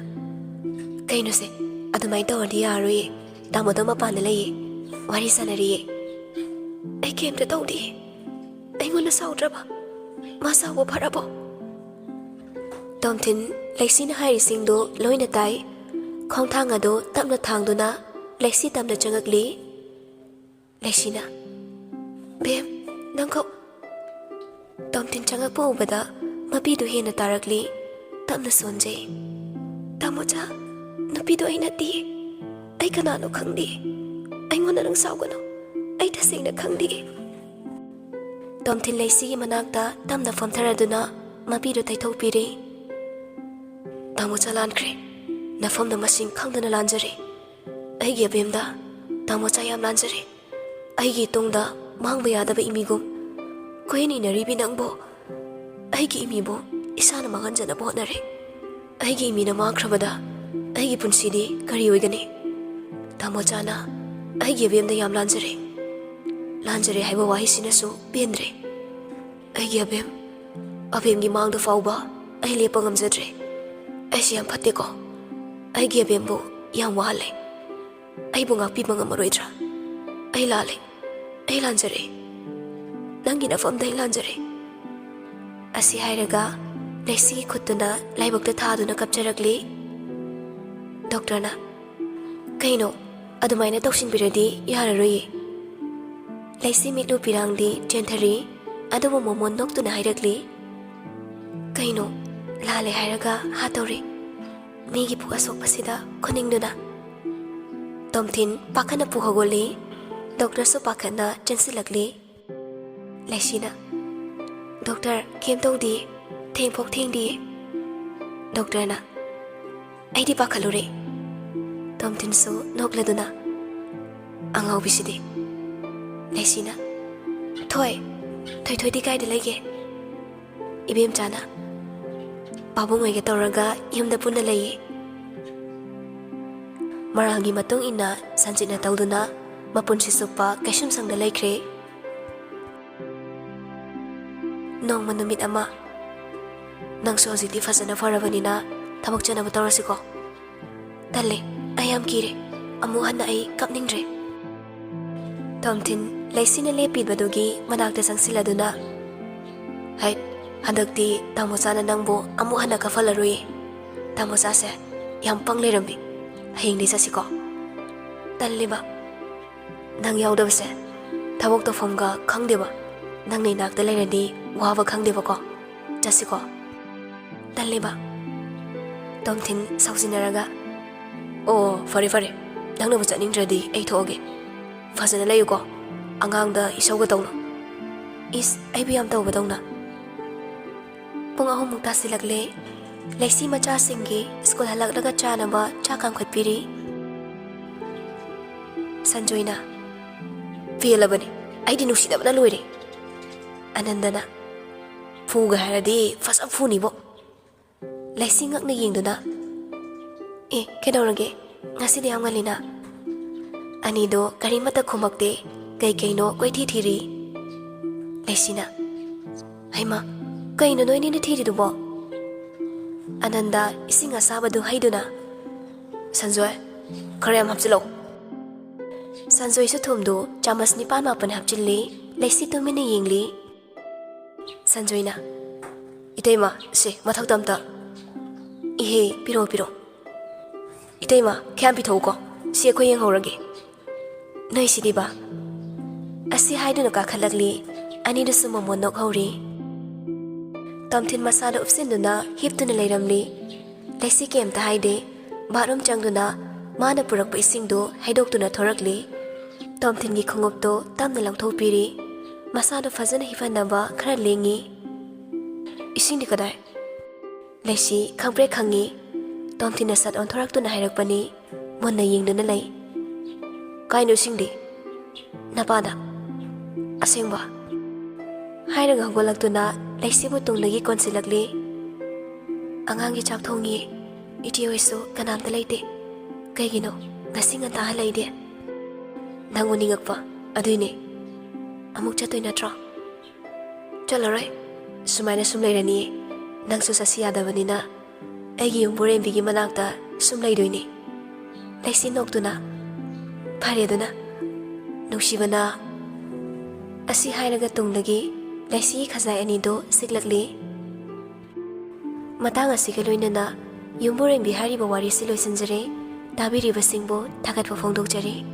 "ꯀꯩꯅꯣꯁꯦ, ꯑꯗꯨꯃꯥꯏꯅ ꯇꯧꯔꯗꯤ ꯌꯥꯔꯣꯏꯌꯦ꯫ ꯇꯥꯃꯣꯗꯣ ꯃꯄꯥꯟꯗ ꯂꯩꯌꯦ, ꯋꯥꯔꯤ ꯁꯥꯟꯅꯔꯤꯌꯦ꯫" "ꯑꯩ ꯀꯩꯝꯇ ꯇꯧꯗꯤꯌꯦ꯫ ꯑꯩꯉꯣꯟꯗ ꯁꯥꯎꯗ꯭ꯔꯕ? ꯃꯥ ꯁꯥꯎꯕ ꯐꯔꯕꯣ?" ꯇꯣꯝꯊꯤꯟ ꯂꯩꯁꯤꯅ ꯍꯥꯏꯔꯤꯁꯤꯡꯗꯨ ꯂꯣꯏꯅ ꯇꯥꯏ꯫ ꯈꯣꯡꯊꯥꯡ ꯑꯗꯨ ꯇꯞꯅ ꯊꯥꯡꯗꯨꯅ ꯂꯩꯁꯤ ꯇꯝꯅ ꯆꯪꯉꯛꯂꯤ꯫ ꯂꯩꯁꯤꯅ, "ꯕꯦꯝ, ꯅꯪ ꯀꯧ꯫" ꯇꯣꯝꯊꯤꯟ ꯆꯪꯉꯛꯄ ꯎꯕꯗ ꯃꯄꯤꯗꯨ ꯍꯦꯟꯅ ꯇꯥꯔꯛꯂꯤ꯫ ꯇꯞꯅ ꯁꯣꯟꯖꯩ꯫ "ꯇꯥꯃꯣꯆꯥ, ꯅꯨꯄꯤꯗꯣ ꯑꯩ ꯅꯠꯇꯤꯌꯦ꯫ ꯑꯩ ꯀꯅꯥꯅꯣ ꯈꯪꯗꯤꯌꯦ꯫ ꯑꯩꯉꯣꯟꯗ ꯅꯪ ꯁꯥꯎꯒꯅꯨ꯫ ꯑꯩ ꯇꯁꯦꯡꯅ ꯈꯪꯗꯤꯌꯦ꯫" ꯇꯣꯝꯊꯤꯟ ꯂꯩꯁꯤꯒꯤ ꯃꯅꯥꯛꯇ ꯇꯞꯅ ꯐꯝꯊꯔꯗꯨꯅ ꯃꯄꯤꯗꯨ ꯇꯩꯊꯣꯛꯄꯤꯔꯦ꯫ "ꯇꯥꯃꯣꯆꯥ ꯂꯥꯟꯈ꯭ꯔꯦ꯫ ꯅꯐꯝꯗ ꯃꯁꯤꯡ ꯈꯪꯗꯅ ꯂꯥꯟꯖꯔꯦ꯫ ꯑꯩꯒꯤ ꯑꯕꯦꯝꯗ ꯇꯥꯃꯣꯆꯥ ꯌꯥꯝ ꯂꯥꯟꯖꯔꯦ꯫ ꯑꯩꯒꯤ ꯇꯨꯡꯗ ꯃꯥꯡꯕ ꯌꯥꯗꯕ ꯏꯃꯤꯒꯨꯝ ꯀꯣꯏꯍꯟ ꯏꯅꯔꯤꯕꯤ ꯅꯪꯕꯨ ꯑꯩꯒꯤ ꯏꯃꯤꯕꯨ ꯏꯁꯥꯅ ꯃꯥꯡꯍꯟꯖꯅꯕ ꯍꯣꯠꯅꯔꯦ꯫ ꯑꯩꯒꯤ ꯏꯃꯤꯅ ꯃꯥꯡꯈ꯭ꯔꯕꯗ ꯑꯩꯒꯤ ꯄꯨꯟꯁꯤꯗꯤ ꯀꯔꯤ ꯑꯣꯏꯒꯅꯤ? ꯇꯥꯃꯣꯆꯥꯅ ꯑꯩꯒꯤ ꯑꯕꯦꯝꯗ ꯌꯥꯝ ꯂꯥꯟꯖꯔꯦ꯫ ꯂꯥꯟꯖꯔꯦ ꯍꯥꯏꯕ ꯋꯥꯍꯩꯁꯤꯅꯁꯨ ꯄꯦꯟꯗ꯭ꯔꯦ꯫ ꯑꯩꯒꯤ ꯑꯕꯦꯝ, ꯑꯕꯦꯝꯒꯤ ꯃꯥꯡꯗ ꯐꯥꯎꯕ ꯑꯩ ꯂꯦꯞꯄ ꯉꯝꯖꯗ꯭ꯔꯦ꯫ ꯑꯩꯁꯦ ꯌꯥꯝ ꯐꯠꯇꯦꯀꯣ꯫ ꯑꯩꯒꯤ ꯑꯕꯦꯝꯕꯨ ꯌꯥꯝ ꯋꯥꯍꯜꯂꯦ꯫ ꯑꯩꯕꯨ ꯉꯥꯛꯄꯤꯕ ꯉꯝꯃꯔꯣꯏꯗ꯭ꯔꯥ? ꯑꯩ ꯂꯥꯜꯂꯦ꯫ ꯑꯩ ꯂꯥꯟꯖꯔꯦ꯫ ꯅꯪꯒꯤ ꯅꯐꯝꯗ ꯑꯩ ꯂꯥꯟꯖꯔꯦ꯫" ꯑꯁꯤ ꯍꯥꯏꯔꯒ ꯂꯩꯁꯤꯒꯤ ꯈꯨꯠꯇꯨꯅ ꯂꯥꯏꯕꯛꯇ ꯊꯥꯗꯨꯅ ꯀꯞꯆꯔꯛꯂꯤ꯫ ꯗꯣꯛꯇꯔꯅ, "ꯀꯩꯅꯣ, ꯑꯗꯨꯃꯥꯏꯅ ꯇꯧꯁꯤꯟꯕꯤꯔꯗꯤ ꯌꯥꯔꯔꯣꯏꯌꯦ꯫" ꯂꯩꯁꯤ ꯃꯤꯠꯂꯨ ꯄꯤꯔꯥꯡꯗꯤ ꯆꯦꯟꯊꯔꯤ, ꯑꯗꯨꯕꯨ ꯃꯣꯃꯣꯟ ꯅꯣꯛꯇꯨꯅ ꯍꯥꯏꯔꯛꯂꯤ, "ꯀꯩꯅꯣ, ꯂꯥꯜꯂꯦ ꯍꯥꯏꯔꯒ ꯍꯥ ꯇꯧꯔꯤ? ꯃꯤꯒꯤ ꯄꯨꯛ ꯑꯁꯣꯛꯄꯁꯤꯗ ꯈꯨꯅꯤꯡꯗꯨꯅ?" ꯇꯣꯝꯊꯤꯟ ꯄꯥꯈꯠꯅ ꯄꯨ ꯍꯧꯒꯠꯂꯤ꯫ ꯗꯣꯛꯇꯔꯁꯨ ꯄꯥꯈꯠꯅ ꯆꯦꯟꯁꯤꯜꯂꯛꯂꯤ꯫ ꯂꯩꯁꯤꯅ, "ꯗꯣꯛꯇꯔ, ꯀꯩꯝ ꯇꯧꯗꯤꯌꯦ, ꯊꯦꯡꯐꯥꯎ ꯊꯦꯡꯗꯤꯌꯦ꯫" ꯗꯣꯛꯇꯔꯅ, "ꯑꯩꯗꯤ ꯄꯥꯈꯠꯂꯨꯔꯦ꯫" ꯇꯣꯝꯊꯤꯟꯁꯨ ꯅꯣꯛꯂꯗꯨꯅ, "ꯑꯉꯥꯎꯕꯤꯁꯤꯗꯤ꯫" ꯂꯩꯁꯤꯅ, "ꯊꯣꯏ, ꯊꯣꯏꯊꯣꯏꯗꯤ ꯀꯥꯏꯗ ꯂꯩꯒꯦ?" "ꯏꯕꯦꯝꯆꯥꯅ ꯄꯥꯕꯨꯡ ꯑꯣꯏꯒ ꯇꯧꯔꯒ ꯌꯨꯝꯗ ꯄꯨꯟꯅ ꯂꯩꯌꯦ꯫" ꯃꯔꯥꯜꯒꯤ ꯃꯇꯨꯡ ꯏꯟꯅ ꯁꯟꯖꯤꯠꯅ ꯇꯧꯗꯨꯅ ꯃꯄꯨꯟꯁꯤ ꯆꯨꯞꯄ ꯀꯩꯁꯨꯝꯁꯪꯗ ꯂꯩꯈ꯭ꯔꯦ꯫ ꯅꯣꯡꯃ ꯅꯨꯃꯤꯠ ꯑꯃ, ꯅꯪꯁꯨ ꯍꯧꯖꯤꯛꯇꯤ ꯐꯖꯅ ꯐꯔꯕꯅꯤꯅ ꯊꯕꯛ ꯆꯠꯅꯕ ꯇꯧꯔꯁꯤꯀꯣ꯫ ꯇꯜꯂꯦ, ꯑꯩ ꯌꯥꯝ ꯀꯤꯔꯦ꯫ ꯑꯃꯨꯛ ꯍꯟꯅ ꯑꯩ ꯀꯞꯅꯤꯡꯗ꯭ꯔꯦ꯫ ꯇꯣꯝꯊꯤꯟ ꯂꯩꯁꯤꯅ ꯂꯦꯞꯄꯤꯕꯗꯨꯒꯤ ꯃꯅꯥꯛꯇ ꯆꯪꯁꯤꯜꯂꯗꯨꯅ, "ꯍꯩ, ꯍꯟꯗꯛꯇꯤ ꯇꯥꯃꯣꯆꯥꯅ ꯅꯪꯕꯨ ꯑꯃꯨꯛ ꯍꯟꯅ ꯀꯞꯍꯜꯂꯔꯣꯏꯌꯦ꯫ ꯇꯥꯃꯣꯆꯥꯁꯦ ꯌꯥꯝ ꯄꯪ ꯂꯩꯔꯝꯃꯤ꯫ ꯍꯌꯦꯡꯗꯤ ꯆꯠꯁꯤꯀꯣ?" "ꯇꯜꯂꯤꯕ꯫ ꯅꯪ ꯌꯥꯎꯗꯕꯁꯦ ꯊꯕꯛ ꯇꯧꯐꯝꯒ ꯈꯪꯗꯦꯕ꯫ ꯅꯪꯅ ꯏꯅꯥꯛꯇ ꯂꯩꯔꯗꯤ ꯋꯥꯕ ꯈꯪꯗꯦꯕꯀꯣ꯫ ꯆꯠꯁꯤꯀꯣ?" "ꯇꯜꯂꯦꯕ꯫" ꯇꯣꯝꯊꯤꯟ ꯁꯥꯎꯖꯤꯟꯅꯔꯒ, "ꯑꯣ, ꯐꯔꯦ ꯐꯔꯦ, ꯅꯪꯅꯕꯨ ꯆꯠꯅꯤꯡꯗ꯭ꯔꯗꯤ ꯑꯩ ꯊꯣꯛꯑꯒꯦ꯫ ꯐꯖꯅ ꯂꯩꯌꯨꯀꯣ, ꯑꯉꯥꯡꯗ ꯏꯁꯧꯒ ꯇꯧꯅꯨ꯫" ꯏꯁ, ꯑꯩꯕꯨ ꯌꯥꯝ ꯇꯧꯕꯗꯧꯅ꯫ ꯄꯨꯡ ꯑꯍꯨꯝꯃꯨꯛ ꯇꯥꯁꯤꯜꯂꯛꯂꯦ꯫ ꯂꯩꯁꯤ ꯃꯆꯥꯁꯤꯡꯒꯤ ꯁ꯭ꯀꯨꯜ ꯍꯜꯂꯛꯂꯒ ꯆꯥꯅꯕ ꯆꯥꯛ ꯀꯥꯝꯈꯠꯄꯤꯔꯤ꯫ ꯁꯟꯖꯣꯏꯅ, "ꯄꯦꯜꯂꯕꯅꯤ, ꯑꯩꯗꯤ ꯅꯨꯡꯁꯤꯗꯕꯅ ꯂꯣꯏꯔꯦ꯫" ꯑꯅꯟꯗꯅ, "ꯐꯨꯒꯦ ꯍꯥꯏꯔꯗꯤ ꯐꯖ ꯐꯨꯅꯤꯕꯣ꯫" ꯂꯩꯁꯤ ꯉꯛꯅ ꯌꯦꯡꯗꯨꯅ, "ꯑꯦ, ꯀꯩꯗꯧꯔꯒꯦ? ꯉꯁꯤꯗꯤ ꯌꯥꯝ ꯉꯜꯂꯤꯅ?" ꯑꯅꯤꯗꯣ ꯀꯔꯤꯃꯠꯇ ꯈꯨꯝꯃꯛꯇꯦ꯫ ꯀꯩ ꯀꯩꯅꯣ ꯀꯣꯏꯊꯤ ꯊꯤꯔꯤ꯫ ꯂꯩꯁꯤꯅ, "ꯍꯩꯃꯥ, ꯀꯩꯅꯣ ꯅꯣꯏꯅꯤꯅ ꯊꯤꯔꯤꯗꯨꯕꯣ?" ꯑꯅꯟꯗ ꯏꯁꯤꯡ ꯑꯁꯥꯕꯗꯨ ꯍꯩꯗꯨꯅ, "ꯁꯟꯖꯣꯏ, ꯈꯔ ꯌꯥꯝ ꯍꯥꯞꯆꯤꯜꯂꯣ꯫" ꯁꯟꯖꯣꯏꯁꯨ ꯊꯨꯝꯗꯨ ꯆꯥꯃꯁ ꯅꯤꯄꯥꯟ ꯃꯥꯄꯟ ꯍꯥꯞꯆꯤꯜꯂꯤ꯫ ꯂꯩꯁꯤ ꯇꯨꯃꯤꯟꯅ ꯌꯦꯡꯂꯤ꯫ ꯁꯟꯖꯣꯏꯅ, "ꯏꯇꯩꯃ, ꯁꯦ, ꯃꯊꯛꯇ ꯑꯝꯇ꯫" "ꯏꯍꯦ, ꯄꯤꯔꯛꯑꯣ, ꯄꯤꯔꯛꯑꯣ꯫ ꯏꯇꯩꯃ, ꯈꯌꯥꯝ ꯄꯤꯊꯣꯛꯎꯀꯣ, ꯁꯤ ꯑꯩꯈꯣꯏ ꯌꯦꯡꯍꯧꯔꯒꯦ꯫ ꯅꯣꯏꯁꯤꯗꯤꯕ꯫" ꯑꯁꯤ ꯍꯥꯏꯗꯨꯅ ꯀꯥꯈꯠꯂꯛꯂꯤ꯫ ꯑꯅꯤꯗꯨꯁꯨ ꯃꯃꯣꯟ ꯅꯣꯛꯍꯧꯔꯤ꯫ ꯇꯣꯝꯊꯤꯟ ꯃꯁꯥꯗ ꯎꯞꯁꯤꯟꯗꯨꯅ ꯍꯤꯞꯇꯨꯅ ꯂꯩꯔꯝꯂꯤ꯫ ꯂꯩꯁꯤ ꯀꯩꯝꯇ ꯍꯥꯏꯗꯦ꯫ ꯕꯥꯠꯔꯨꯝ ꯆꯪꯗꯨꯅ ꯃꯥꯅ ꯄꯨꯔꯛꯄ ꯏꯁꯤꯡꯗꯨ ꯍꯩꯗꯣꯛꯇꯨꯅ ꯊꯣꯔꯛꯂꯤ꯫ ꯇꯣꯝꯊꯤꯟꯒꯤ ꯈꯣꯡꯎꯞꯇꯨ ꯇꯞꯅ ꯂꯧꯊꯣꯛꯄꯤꯔꯤ꯫ ꯃꯁꯥꯗꯨ ꯐꯖꯅ ꯍꯤꯞꯍꯟꯅꯕ ꯈꯔ ꯂꯦꯡꯉꯤ꯫ "ꯏꯁꯤꯡꯗꯤ ꯀꯗꯥꯏ?" ꯂꯩꯁꯤ ꯈꯪꯄ꯭ꯔꯦꯛ ꯈꯪꯉꯤ꯫ ꯇꯣꯝꯊꯤꯟꯅ ꯁꯠ ꯑꯣꯟꯊꯣꯔꯛꯇꯨꯅ ꯍꯥꯏꯔꯛꯄꯅꯤ꯫ ꯃꯨꯟꯅ ꯌꯦꯡꯗꯨꯅ ꯂꯩ꯫ "ꯀꯥꯏꯅꯣ ꯏꯁꯤꯡꯗꯤ?" "ꯅꯄꯥꯗ꯫" "ꯑꯁꯦꯡꯕ?" ꯍꯥꯏꯔꯒ ꯍꯧꯒꯠꯂꯛꯇꯨꯅ ꯂꯩꯁꯤꯕꯨ ꯇꯨꯡꯗꯒꯤ ꯀꯣꯟꯁꯤꯜꯂꯛꯂꯤ꯫ "ꯑꯉꯥꯡꯒꯤ ꯆꯥꯛ ꯊꯣꯡꯉꯤ꯫ ꯏꯆꯦ ꯍꯣꯏꯁꯨ ꯀꯅꯥꯝꯇ ꯂꯩꯇꯦ꯫ ꯀꯩꯒꯤꯅꯣ ꯉꯁꯤ ꯉꯟꯇꯥ ꯍꯜꯂꯛꯏꯗꯤ?" ꯅꯪ ꯎꯅꯤꯡꯉꯛꯄ, ꯑꯗꯨꯏꯅꯦ꯫ ꯑꯃꯨꯛ ꯆꯠꯇꯣꯏ ꯅꯠꯇ꯭ꯔꯣ? ꯆꯠꯂꯔꯣꯏ꯫ ꯁꯨꯃꯥꯏꯅ ꯁꯨꯝ ꯂꯩꯔꯅꯤꯌꯦ꯫ ꯅꯪꯁꯨ ꯆꯠꯁꯤ ꯌꯥꯗꯕꯅꯤꯅ ꯑꯩꯒꯤ ꯌꯨꯝꯕꯨꯔꯦꯝꯕꯤꯒꯤ ꯃꯅꯥꯛꯇ ꯁꯨꯝ ꯂꯩꯗꯣꯏꯅꯦ꯫ ꯂꯩꯁꯤ ꯅꯣꯛꯇꯨꯅ꯫ ꯐꯔꯦ ꯑꯗꯨꯅ꯫ ꯅꯨꯡꯁꯤꯕꯅ꯫ ꯑꯁꯤ ꯍꯥꯏꯔꯒ ꯇꯨꯡꯗꯒꯤ ꯂꯩꯁꯤꯒꯤ ꯈꯖꯥꯏ ꯑꯅꯤꯗꯨ ꯁꯤꯛꯂꯛꯂꯤ꯫ ꯃꯇꯥꯡ ꯑꯁꯤꯒ ꯂꯣꯏꯅꯅ ꯌꯨꯝꯕꯨꯔꯦꯝꯕꯤ ꯍꯥꯏꯔꯤꯕ ꯋꯥꯔꯤꯁꯤ ꯂꯣꯏꯁꯤꯟꯖꯔꯦ꯫ ꯇꯥꯕꯤꯔꯤꯕꯁꯤꯡꯕꯨ ꯊꯥꯒꯠꯄ ꯐꯣꯡꯗꯣꯛꯆꯔꯤ꯫